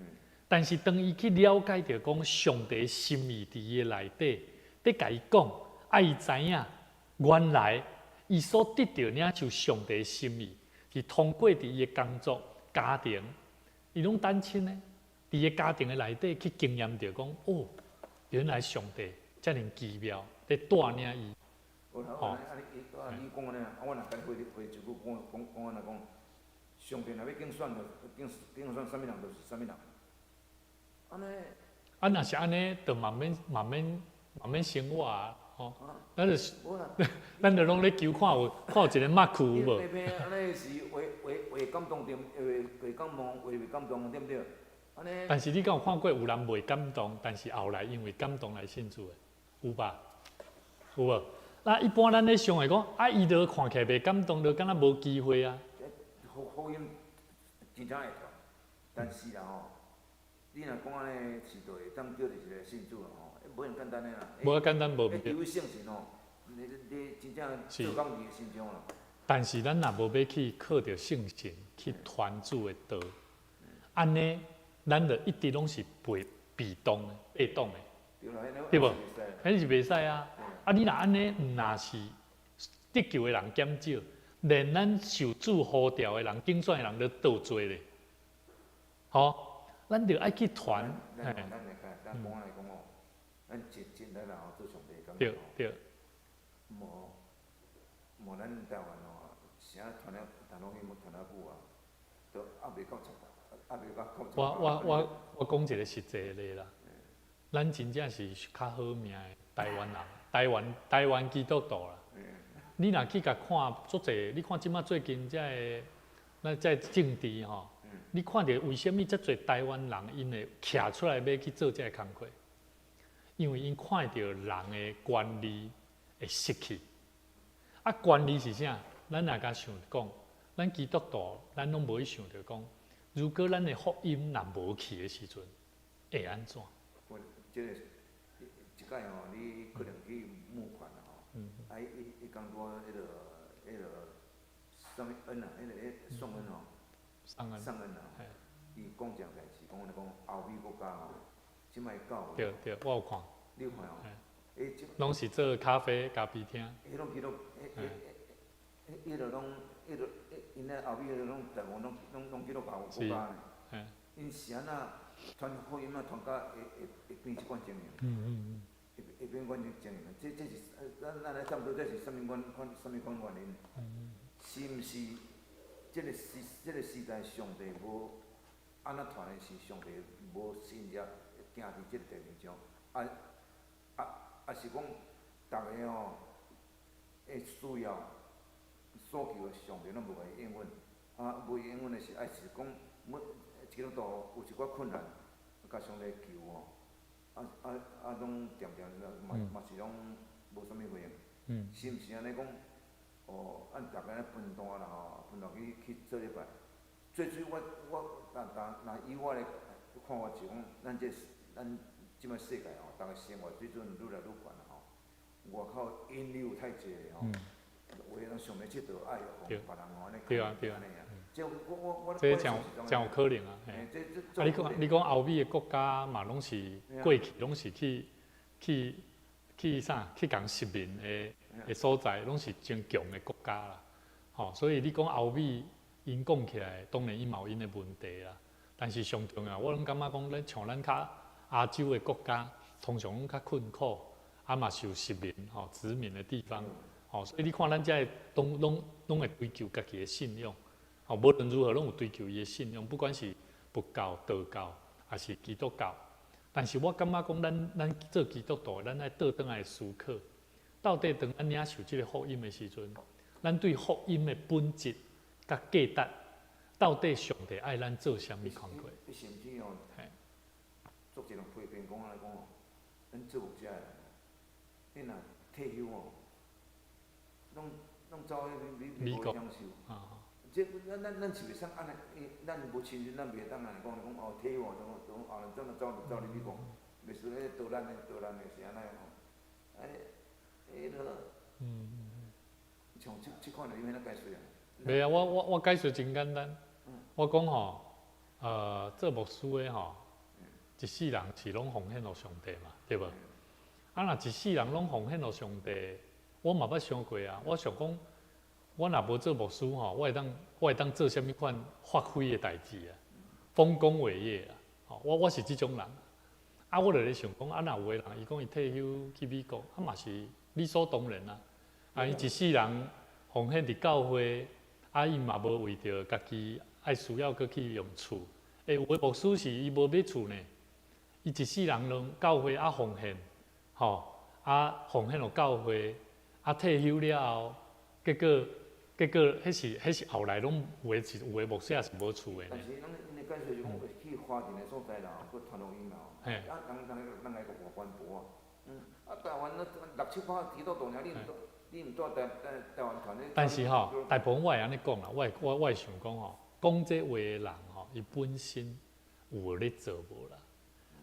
但是當伊去了解著講上帝心意佇伊的內底，佇共伊講，啊伊知影原來伊所得著領受上帝的心意，是通過佇伊的工作、家庭，伊攏單親的，佇伊家庭的內底去經驗著講，哦，原來上帝遮爾奇妙，佇帶領伊。哦，啊你講按呢，啊我若共你回回一句講講講按呢講，上帝若欲揀選，就揀揀選啥物人就是啥物人。按呢。啊，若是按呢，就嘛免嘛免嘛免生活啊，吼。咱就咱就攏咧求看有看有一个默契有無？按呢是會會會感動，對，會會感動，會袂感動，對毋對？按呢。但是你敢有看過有人袂感動，但是後來因為感動來信主的，有吧？有無？那一般咱咧想會講，啊，伊都看起來袂感動，就敢若無機會啊。福福音真正會傳，但是啦吼，你若講按呢是就會當叫著一個信主啦吼，無遐簡單的啦。無遐簡單，無。這位聖神吼，你你真正做工佇伊身上啦。但是咱若無欲去靠著聖神去傳主的道，按呢，咱就一直攏是被被動的、被動的，對無？彼是袂使啊！啊，你若按呢，毋若是得救的人減少，連咱受主呼召的人、揀選的人都倒濟咧。吼，咱著愛去傳。咱咱來看，咱講來講哦，咱真真來啦吼，做上帝感覺。對對。無無，咱台灣哦，啥傳了，傳落去傳了久啊，都猶未夠十，猶未夠夠。我我我我講一個實際例啦，咱真正是較好命的台灣人，台灣台灣基督徒啦。你若去共看足濟，你看這馬最近這个，咱這个政治吼，你看著為啥物遮濟台灣人𪜶會徛出來欲去做這个工課？因為𪜶看著人的權利會失去。啊，權利是啥？咱若共想講，咱基督徒，咱攏無去想著講，如果咱的福音若無去的時陣，會按怎？我這個一擺吼，你可能去募款啦吼，啊，伊伊講過彼个彼个啥物恩啊，彼个彼宋恩吼，宋恩，宋恩啊，伊講一項代誌，講安呢講歐美國家吼，這擺教會，對對，我有看。你有看哦？攏是做咖啡咖啡廳。彼攏記錄，彼彼彼彼个攏，彼个，𪜶咧後尾彼个攏大部分攏攏攏基督教國家呢。𪜶是按怎傳福音啊？傳甲會會會變這款情形。會會變款情形，這這是咱咱來探討，這是啥物款款啥物款原因？是毋是這個時這個時代上帝無按怎傳的是上帝無信仰行佇這個地面上？啊啊啊是講，逐个吼會需要所求的上帝攏無共伊應允，啊無應允的是，抑是講每基督徒有一寡困難，共上帝求吼，啊啊啊攏恬恬嘛嘛是攏無啥物回應，是毋是按呢講？哦，按逐个分段啦吼，分段去去做禮拜。最主要我我但但若以我的看法是講，咱這咱這擺世界吼，逐个生活水準愈來愈懸啦吼。外口引誘太濟吼，有的人想欲𨑨迌，愛予別人吼按呢按呢啊。這我我我這誠誠有可能啊！啊，你講你講歐美的國家嘛，攏是過去攏是去去去啥？去共殖民的的所在，攏是真強的國家啦。吼，所以你講歐美，𪜶講起來，當然伊嘛有𪜶的問題啦。但是上重要，我攏感覺講，咱像咱較亞洲的國家，通常攏較困苦，啊嘛受殖民吼殖民的地方，吼，所以你看咱遮的攏攏攏會追求家己的信仰，吼，無論如何攏有追求伊的信仰，不管是佛教、道教，抑是基督教。但是我感覺講，咱咱做基督徒，咱愛倒轉來思考，到底當咱領受這个福音的時陣，咱對福音的本質佮價值，到底上帝愛咱做啥物工課？你甚至哦，足濟人批評講按呢講哦，咱做牧者的，你若退休哦，攏攏走去美美國享受。這咱咱咱是袂使按呢，咱無親身，咱袂當按呢講講哦，退休哦，總總後總走走入美國，袂輸咧倒咱的倒咱的是按呢吼。哎，彼个，像這這款的，你欲按怎解釋啊？袂啊，我我我解釋真簡單。我講吼，做牧師的吼，一世人是攏奉獻予上帝嘛，對無？啊，若一世人攏奉獻予上帝，我嘛捌想過啊。我想講，我若無做牧師吼，我會當我會當做啥物款發揮的代誌啊？豐功偉業啊！吼，我我是這種人。啊，我就咧想講，啊，若有的人伊講伊退休去美國，啊嘛是理所當然啊。啊，伊一世人奉獻佇教會，啊，啊，伊嘛無為著家己愛需要閣去用厝。欸，有的牧師是伊無買厝呢，伊一世人攏教會啊奉獻，吼，啊奉獻予教會，啊退休了後，結果彼是後來攏有的是有的牧師也是無厝的呢。但是咱𪜶的解說是講，去花蓮的所在啦，閣傳福音啦，啊，人來個外關婆啊，啊，台灣那六七百基督徒爾，你毋住台灣傳咧。但是吼，大部分我會按呢講啦，我會想講吼，講這話的人吼，伊本身有咧做無啦？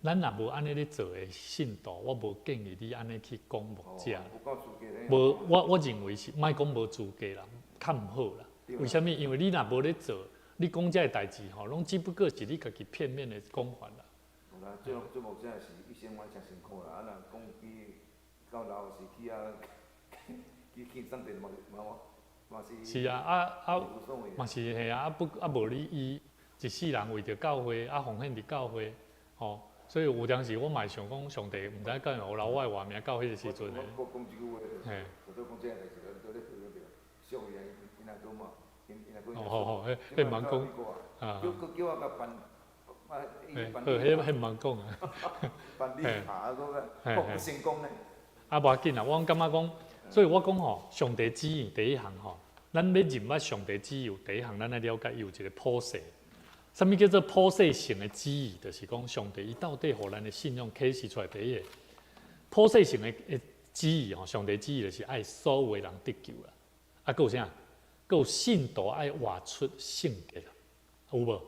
咱若無按呢咧做的信徒，我無建議你按呢去講牧者。無，我認為是莫講無資格啦，較毋好啦。為啥物？因為你若無咧做，你講這个代誌吼，攏只不過是你家己片面的講法啦。無啦，做牧者是一生我誠辛苦啦，啊若講去到老是去啊，去送電嘛嘛嘛是。是啊，啊啊，嘛是嘿啊，啊不啊無你伊一世人為著教會啊奉獻佇教會，吼，所以有當時我嘛會想講，上帝毋知敢會予留我的活命到彼個時陣的。我講這句話，我都講這个代誌，都咧對對，俗語𪜶若講嘛，𪜶若講。哦哦，彼毋通講啊。叫我共辦，啊，好，彼毋通講啊。辦理卡啊，閣不成功呢。啊，無要緊啦，我感覺講，所以我講吼，上帝旨意第一項吼，咱欲認捌上帝旨意第一項，咱愛了解伊有一個普世。啥物叫做普世性的旨意？就是講上帝伊到底予咱的信仰啟示出來第一個普世性的旨意吼，上帝旨意就是愛所有的人得救啦。啊，閣有啥？閣有信徒愛活出聖潔，有無？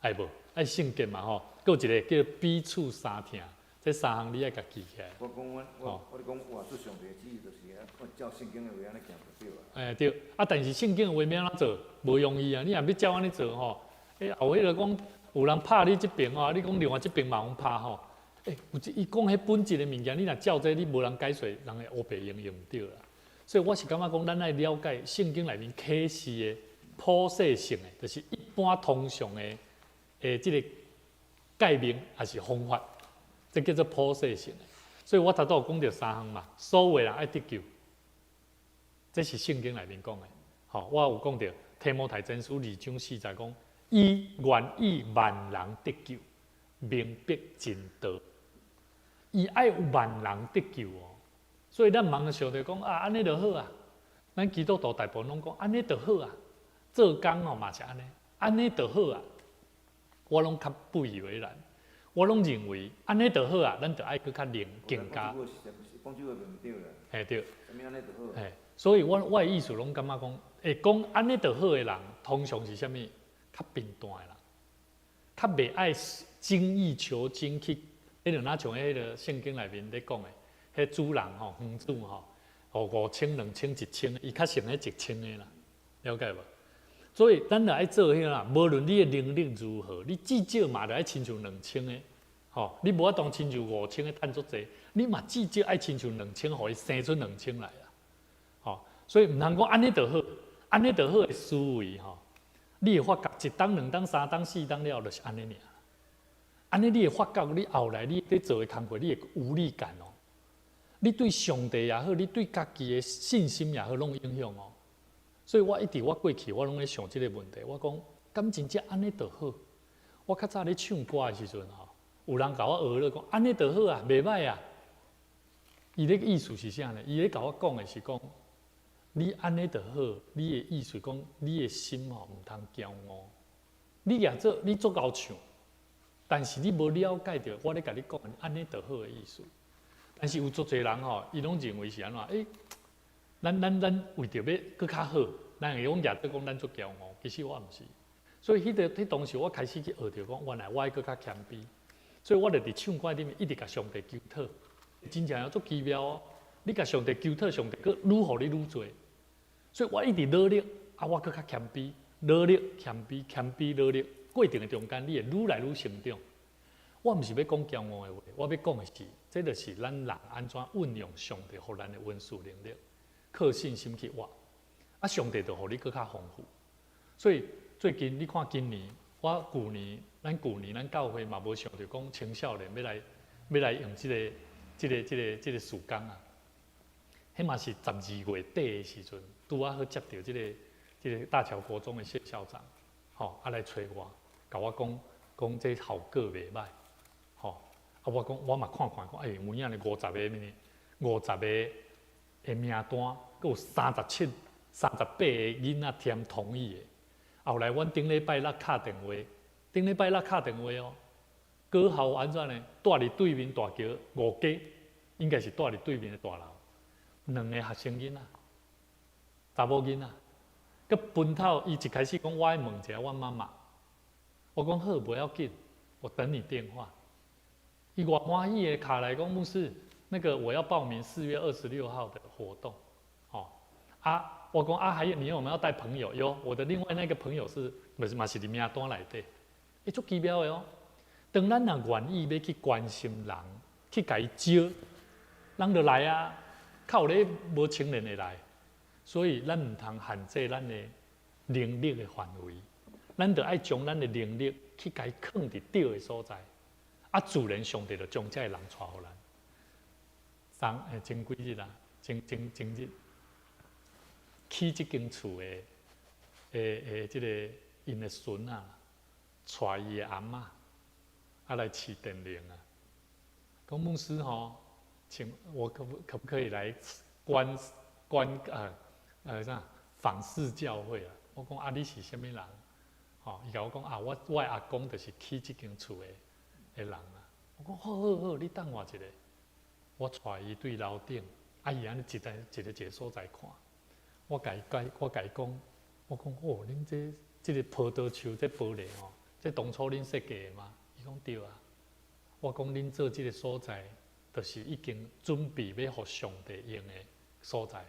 愛無？愛聖潔嘛吼。閣有一個叫彼此相疼，這三項你愛共記起來。我講我咧講活出上帝的旨意，就是按照聖經的話按呢行就對啊。欸對，啊，但是聖經的話欲按怎做？無容易啊！你若欲照按呢做吼，欸，後彼個講有人拍你這邊吼，你講另外這邊嘛予拍吼。欸，有這伊講彼本質的物件，你若照這，你無人解說，人會烏白用用毋對啦。所以我是感覺講，咱愛了解聖經內面啟示的普世性的，就是一般通常的這个誡命抑是方法，這叫做普世性的。所以我頭拄有講著三項嘛，所有人愛得救，這是聖經內面講的。吼，我有講著提摩太前書二章四節講，伊願意萬人得救，明白真道。伊愛萬人得救哦，所以咱毋通想著講啊，按呢就好啊。咱基督徒大部分攏講按呢就好啊，做工哦嘛是按呢，按呢就好啊。我攏較不以為然，我攏認為按呢就好啊，咱就愛閣較靈更加。講這話毋對啦。嘿對。啥物按呢就好？嘿，所以我的意思攏感覺講，會講按呢就好的人，通常是啥物？較貧惰的人，較袂愛精益求精去。彼就若像彼个聖經內面咧講的，彼主人吼，園主吼，5000、2000、1000，伊較勝彼1000的啦，了解無？所以咱著愛做彼啦，無論你的能力如何，你至少嘛著愛親像2000的，吼，你無法度親像5000的趁足濟，你嘛至少愛親像兩千，予伊生出兩千來啦，吼，所以毋通講按呢就好，按呢就好的思維吼，你會發覺一冬、兩冬、三冬、四冬了，就是按呢爾。按呢，你會發覺你後來你咧做的工課，你會無力感哦。你對上帝也好，你對家己的信心也好，攏有影響哦。所以我一直我過去我攏咧想這个問題，我講敢真正按呢就好。我較早咧唱歌的時陣吼，有人共我學咧講按呢就好啊，袂䆀啊。伊咧意思是啥呢？伊咧共我講的是講，你按呢就好，你的意思講，你的心吼毋通驕傲。你也做，你足𠢕唱。但是你無了解著我咧共你講，按呢就好的意思。但是有足濟人吼，伊攏認為是按怎？欸，咱為著欲閣較好，咱會講舉做講咱足驕傲，其實我毋是。所以彼當時我開始去學著講，原來我愛閣較謙卑。所以我就佇唱歌裡面一直共上帝求討，真正足奇妙哦！你共上帝求討，上帝閣愈予你愈濟。所以我一直努力，啊，我閣較謙卑，努力謙卑，謙卑努力。過程的中間，你會愈來愈成長。我毋是欲講驕傲的話，我欲講的是，這就是咱人按怎運用上帝予咱的恩賜能力，靠信心去活。啊，上帝就予你閣較豐富。所以最近你看今年，我舊年，咱舊年咱教會嘛無想著講青少年欲來用這个事工啊。彼嘛是12月底的時陣，拄仔好接著這个這个大橋國中的謝校長，吼，啊來揣我，共我講講這效果袂䆀，吼，啊我講我嘛看看講，欸，有影呢五十個呢，五十個的名單，閣有37、38個囡仔添同意的。後來阮頂禮拜六敲電話，頂禮拜六敲電話哦，高校按怎呢？蹛佇對面大橋五街，應該是蹛佇對面的大樓，兩个學生囡仔，查某囡仔，閣分頭伊一開始講我愛問一下阮媽媽，我講好，無要緊，我等你電話。伊偌歡喜的敲來講，牧師，那個我要報名4月26號的活動，吼啊。我講啊，還有你有沒有帶朋友？有，我的另外那個朋友是，毋是嘛是佇名單內底，欸，足奇妙的哦。當咱若願意欲去關心人，去共伊招，人就來啊。靠咧無青年會來，所以咱毋通限制咱的能力的範圍，咱著愛將咱的能力去共伊囥佇對的所在，啊，自然上帝就將這个人帶予咱。昨欸前幾日啊，前前前日。起這間厝的，的的這个𪜶的孫仔，帶伊的阿嬤，啊來試電鈴啊。講牧師吼，請我可不可以來觀觀呃呃啥訪視教會啊？我講啊，你是啥物人？吼，伊共我講啊，我阿公就是起這間厝的的人啊。我講好好好，你等我一下，我帶伊對樓頂，啊伊按呢一個一個一個所在看。我共伊講，我共伊講，我講哦，恁這這个葡萄樹這玻璃吼，這當初恁設計的嗎？伊講對啊。我講恁做這个所在，就是已經準備欲予上帝用的所在。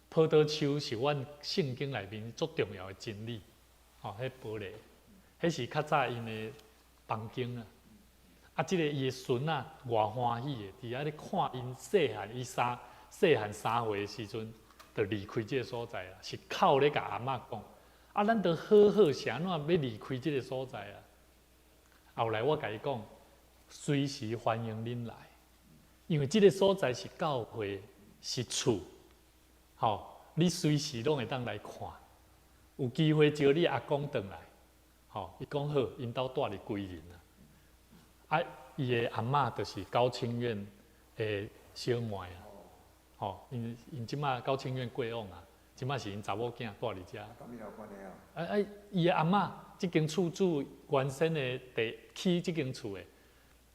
葡萄樹是阮聖經內面足重要的真理，吼，彼玻璃，彼是較早𪜶的房間啊。啊，這个伊的孫仔偌歡喜的，佇遐咧看𪜶細漢，伊三細漢3歲的時陣。就離開這个所在啦，是哭咧共阿嬤講，啊，咱都好好是按怎欲離開這个所在啊？後來我共伊講，隨時歡迎恁來，因為這个所在是教會，是厝，吼，你隨時攏會當來看，有機會招你阿公轉來，吼，伊講好，𪜶兜蹛佇歸仁啊，啊，伊的阿嬤就是高清苑的小妹啊。吼，𪜶𪜶這馬高清苑過往啊，這馬是𪜶查某囝蹛佇遮。佮你有關係啊？啊啊，伊的阿嬤，這間厝主原先的第起這間厝的，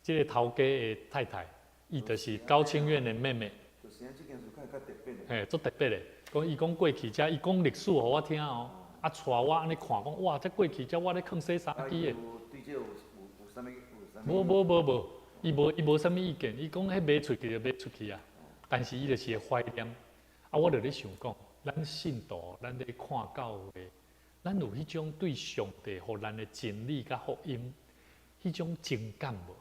這个頭家的太太，伊就是高清苑的妹妹。就是這間厝較較特別的。嘿，足特別的。講伊講過去遮，伊講歷史予我聽哦，啊，帶我按呢看，講哇，這過去遮我咧囥洗衫機的。對這有有有啥物有啥物？無無無無，伊無伊無啥物意見，伊講彼賣出去就賣出去啊。但是伊就是會懷念，啊！我就咧想講，咱信徒，咱咧看教會，咱有彼種對上帝予咱的真理佮福音，彼種情感無？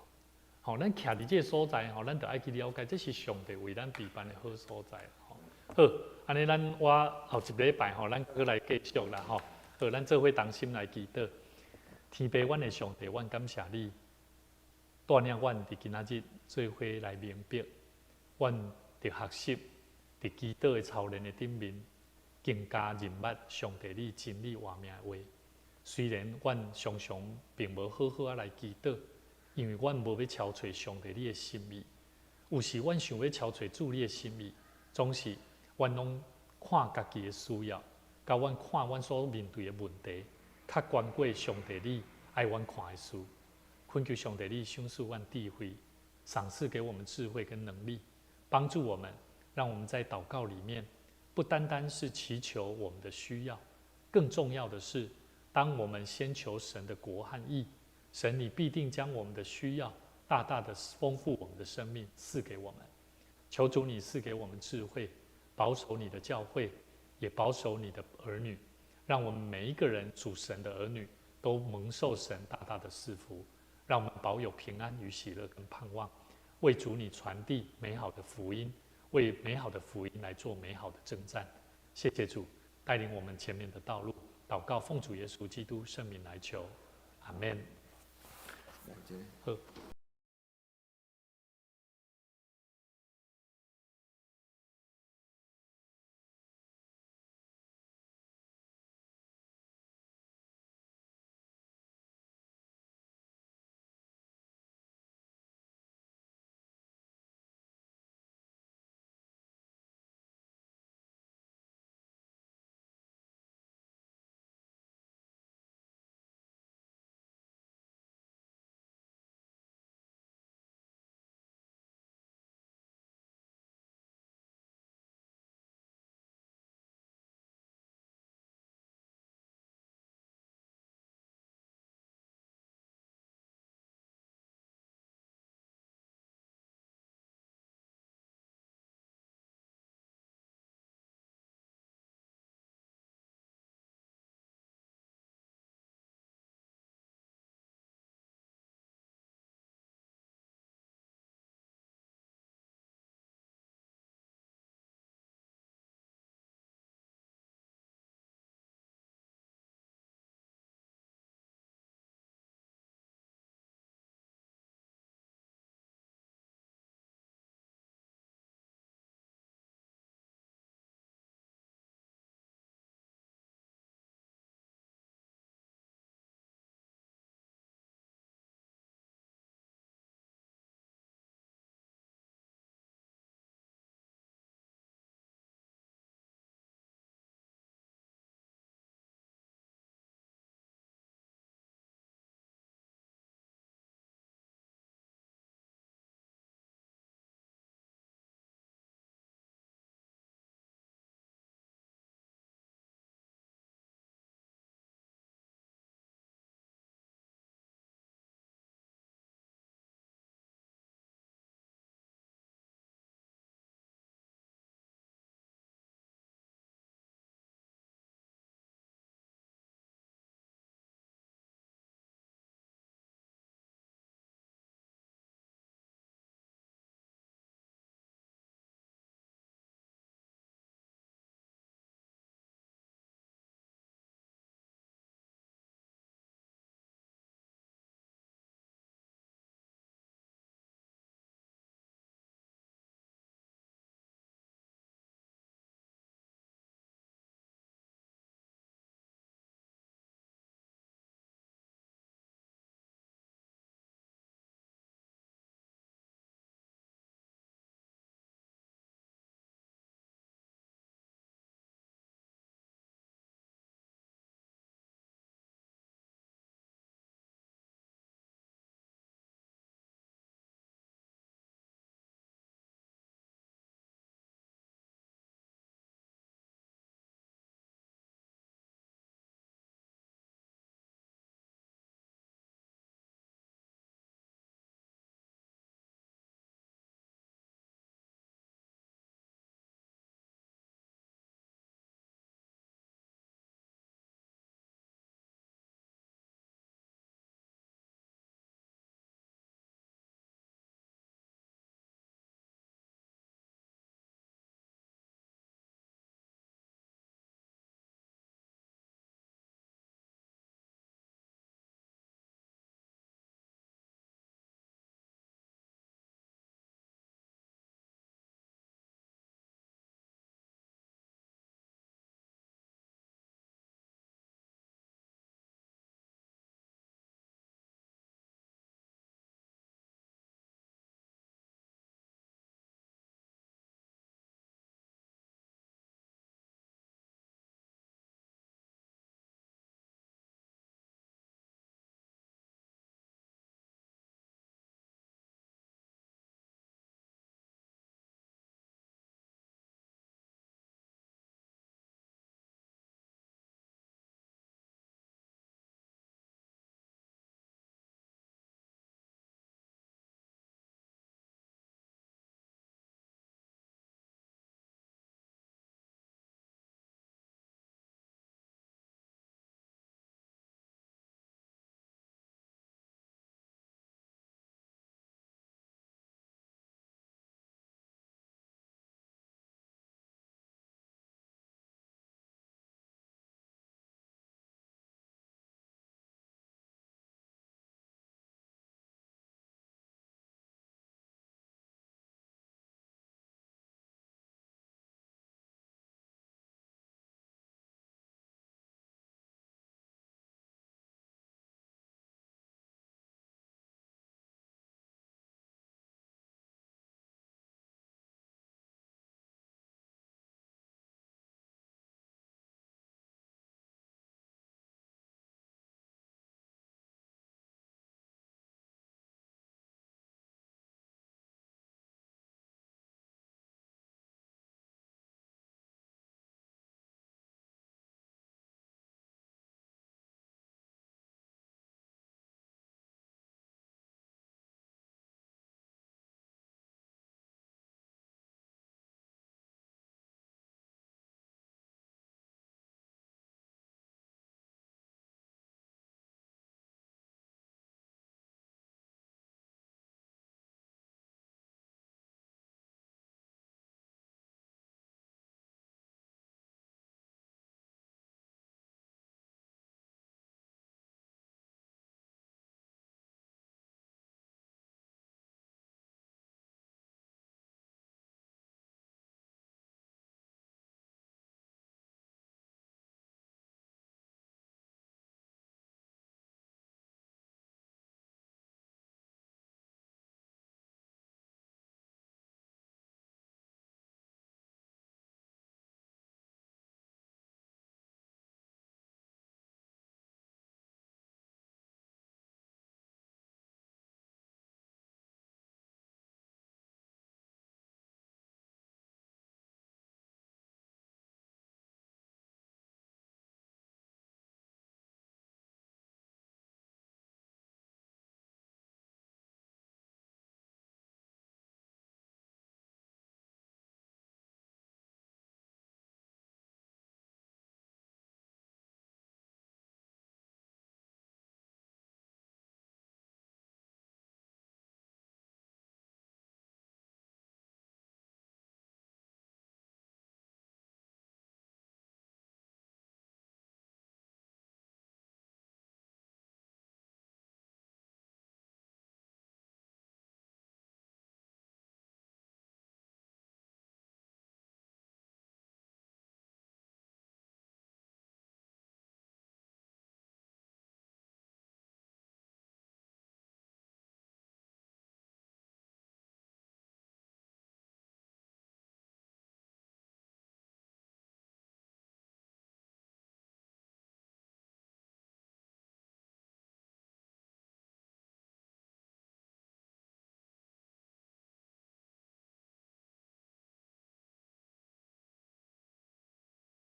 吼，咱徛佇這个所在吼，咱就愛去了解，這是上帝為咱備辦的好所在。吼，好，按呢咱我後一禮拜吼，咱閣來繼續啦吼。好，咱做伙同心來祈禱，天父，阮的上帝，阮感謝你，帶領阮佇今仔日做伙來明白，阮佇學習，佇祈禱的操練的頂面，更加認捌上帝你真理活命的話。雖然阮常常並無好好仔來祈禱，因為阮無欲超揣上帝你的心意。有時阮想欲超揣主你的心意，總是阮攏看家己的需要，佮阮看阮所面對的問題，較懸過上帝你愛阮看的事。懇求上帝你賞賜阮智慧，賞賜給我們智慧跟能力。幫助我們，讓我們在禱告裡面，不單單是祈求我們的需要，更重要的是，當我們先求神的國和義，神你必定將我們的需要大大的豐富我們的生命賜給我們。求主你賜給我們智慧，保守你的教會，也保守你的兒女，讓我們每一個人屬神的兒女都蒙受神大大的賜福，讓我們保有平安與喜樂跟盼望。為主你傳遞美好的福音，為美好的福音來做美好的征戰。謝謝主帶領我們前面的道路。禱告奉主耶穌基督聖名來求，阿門。好。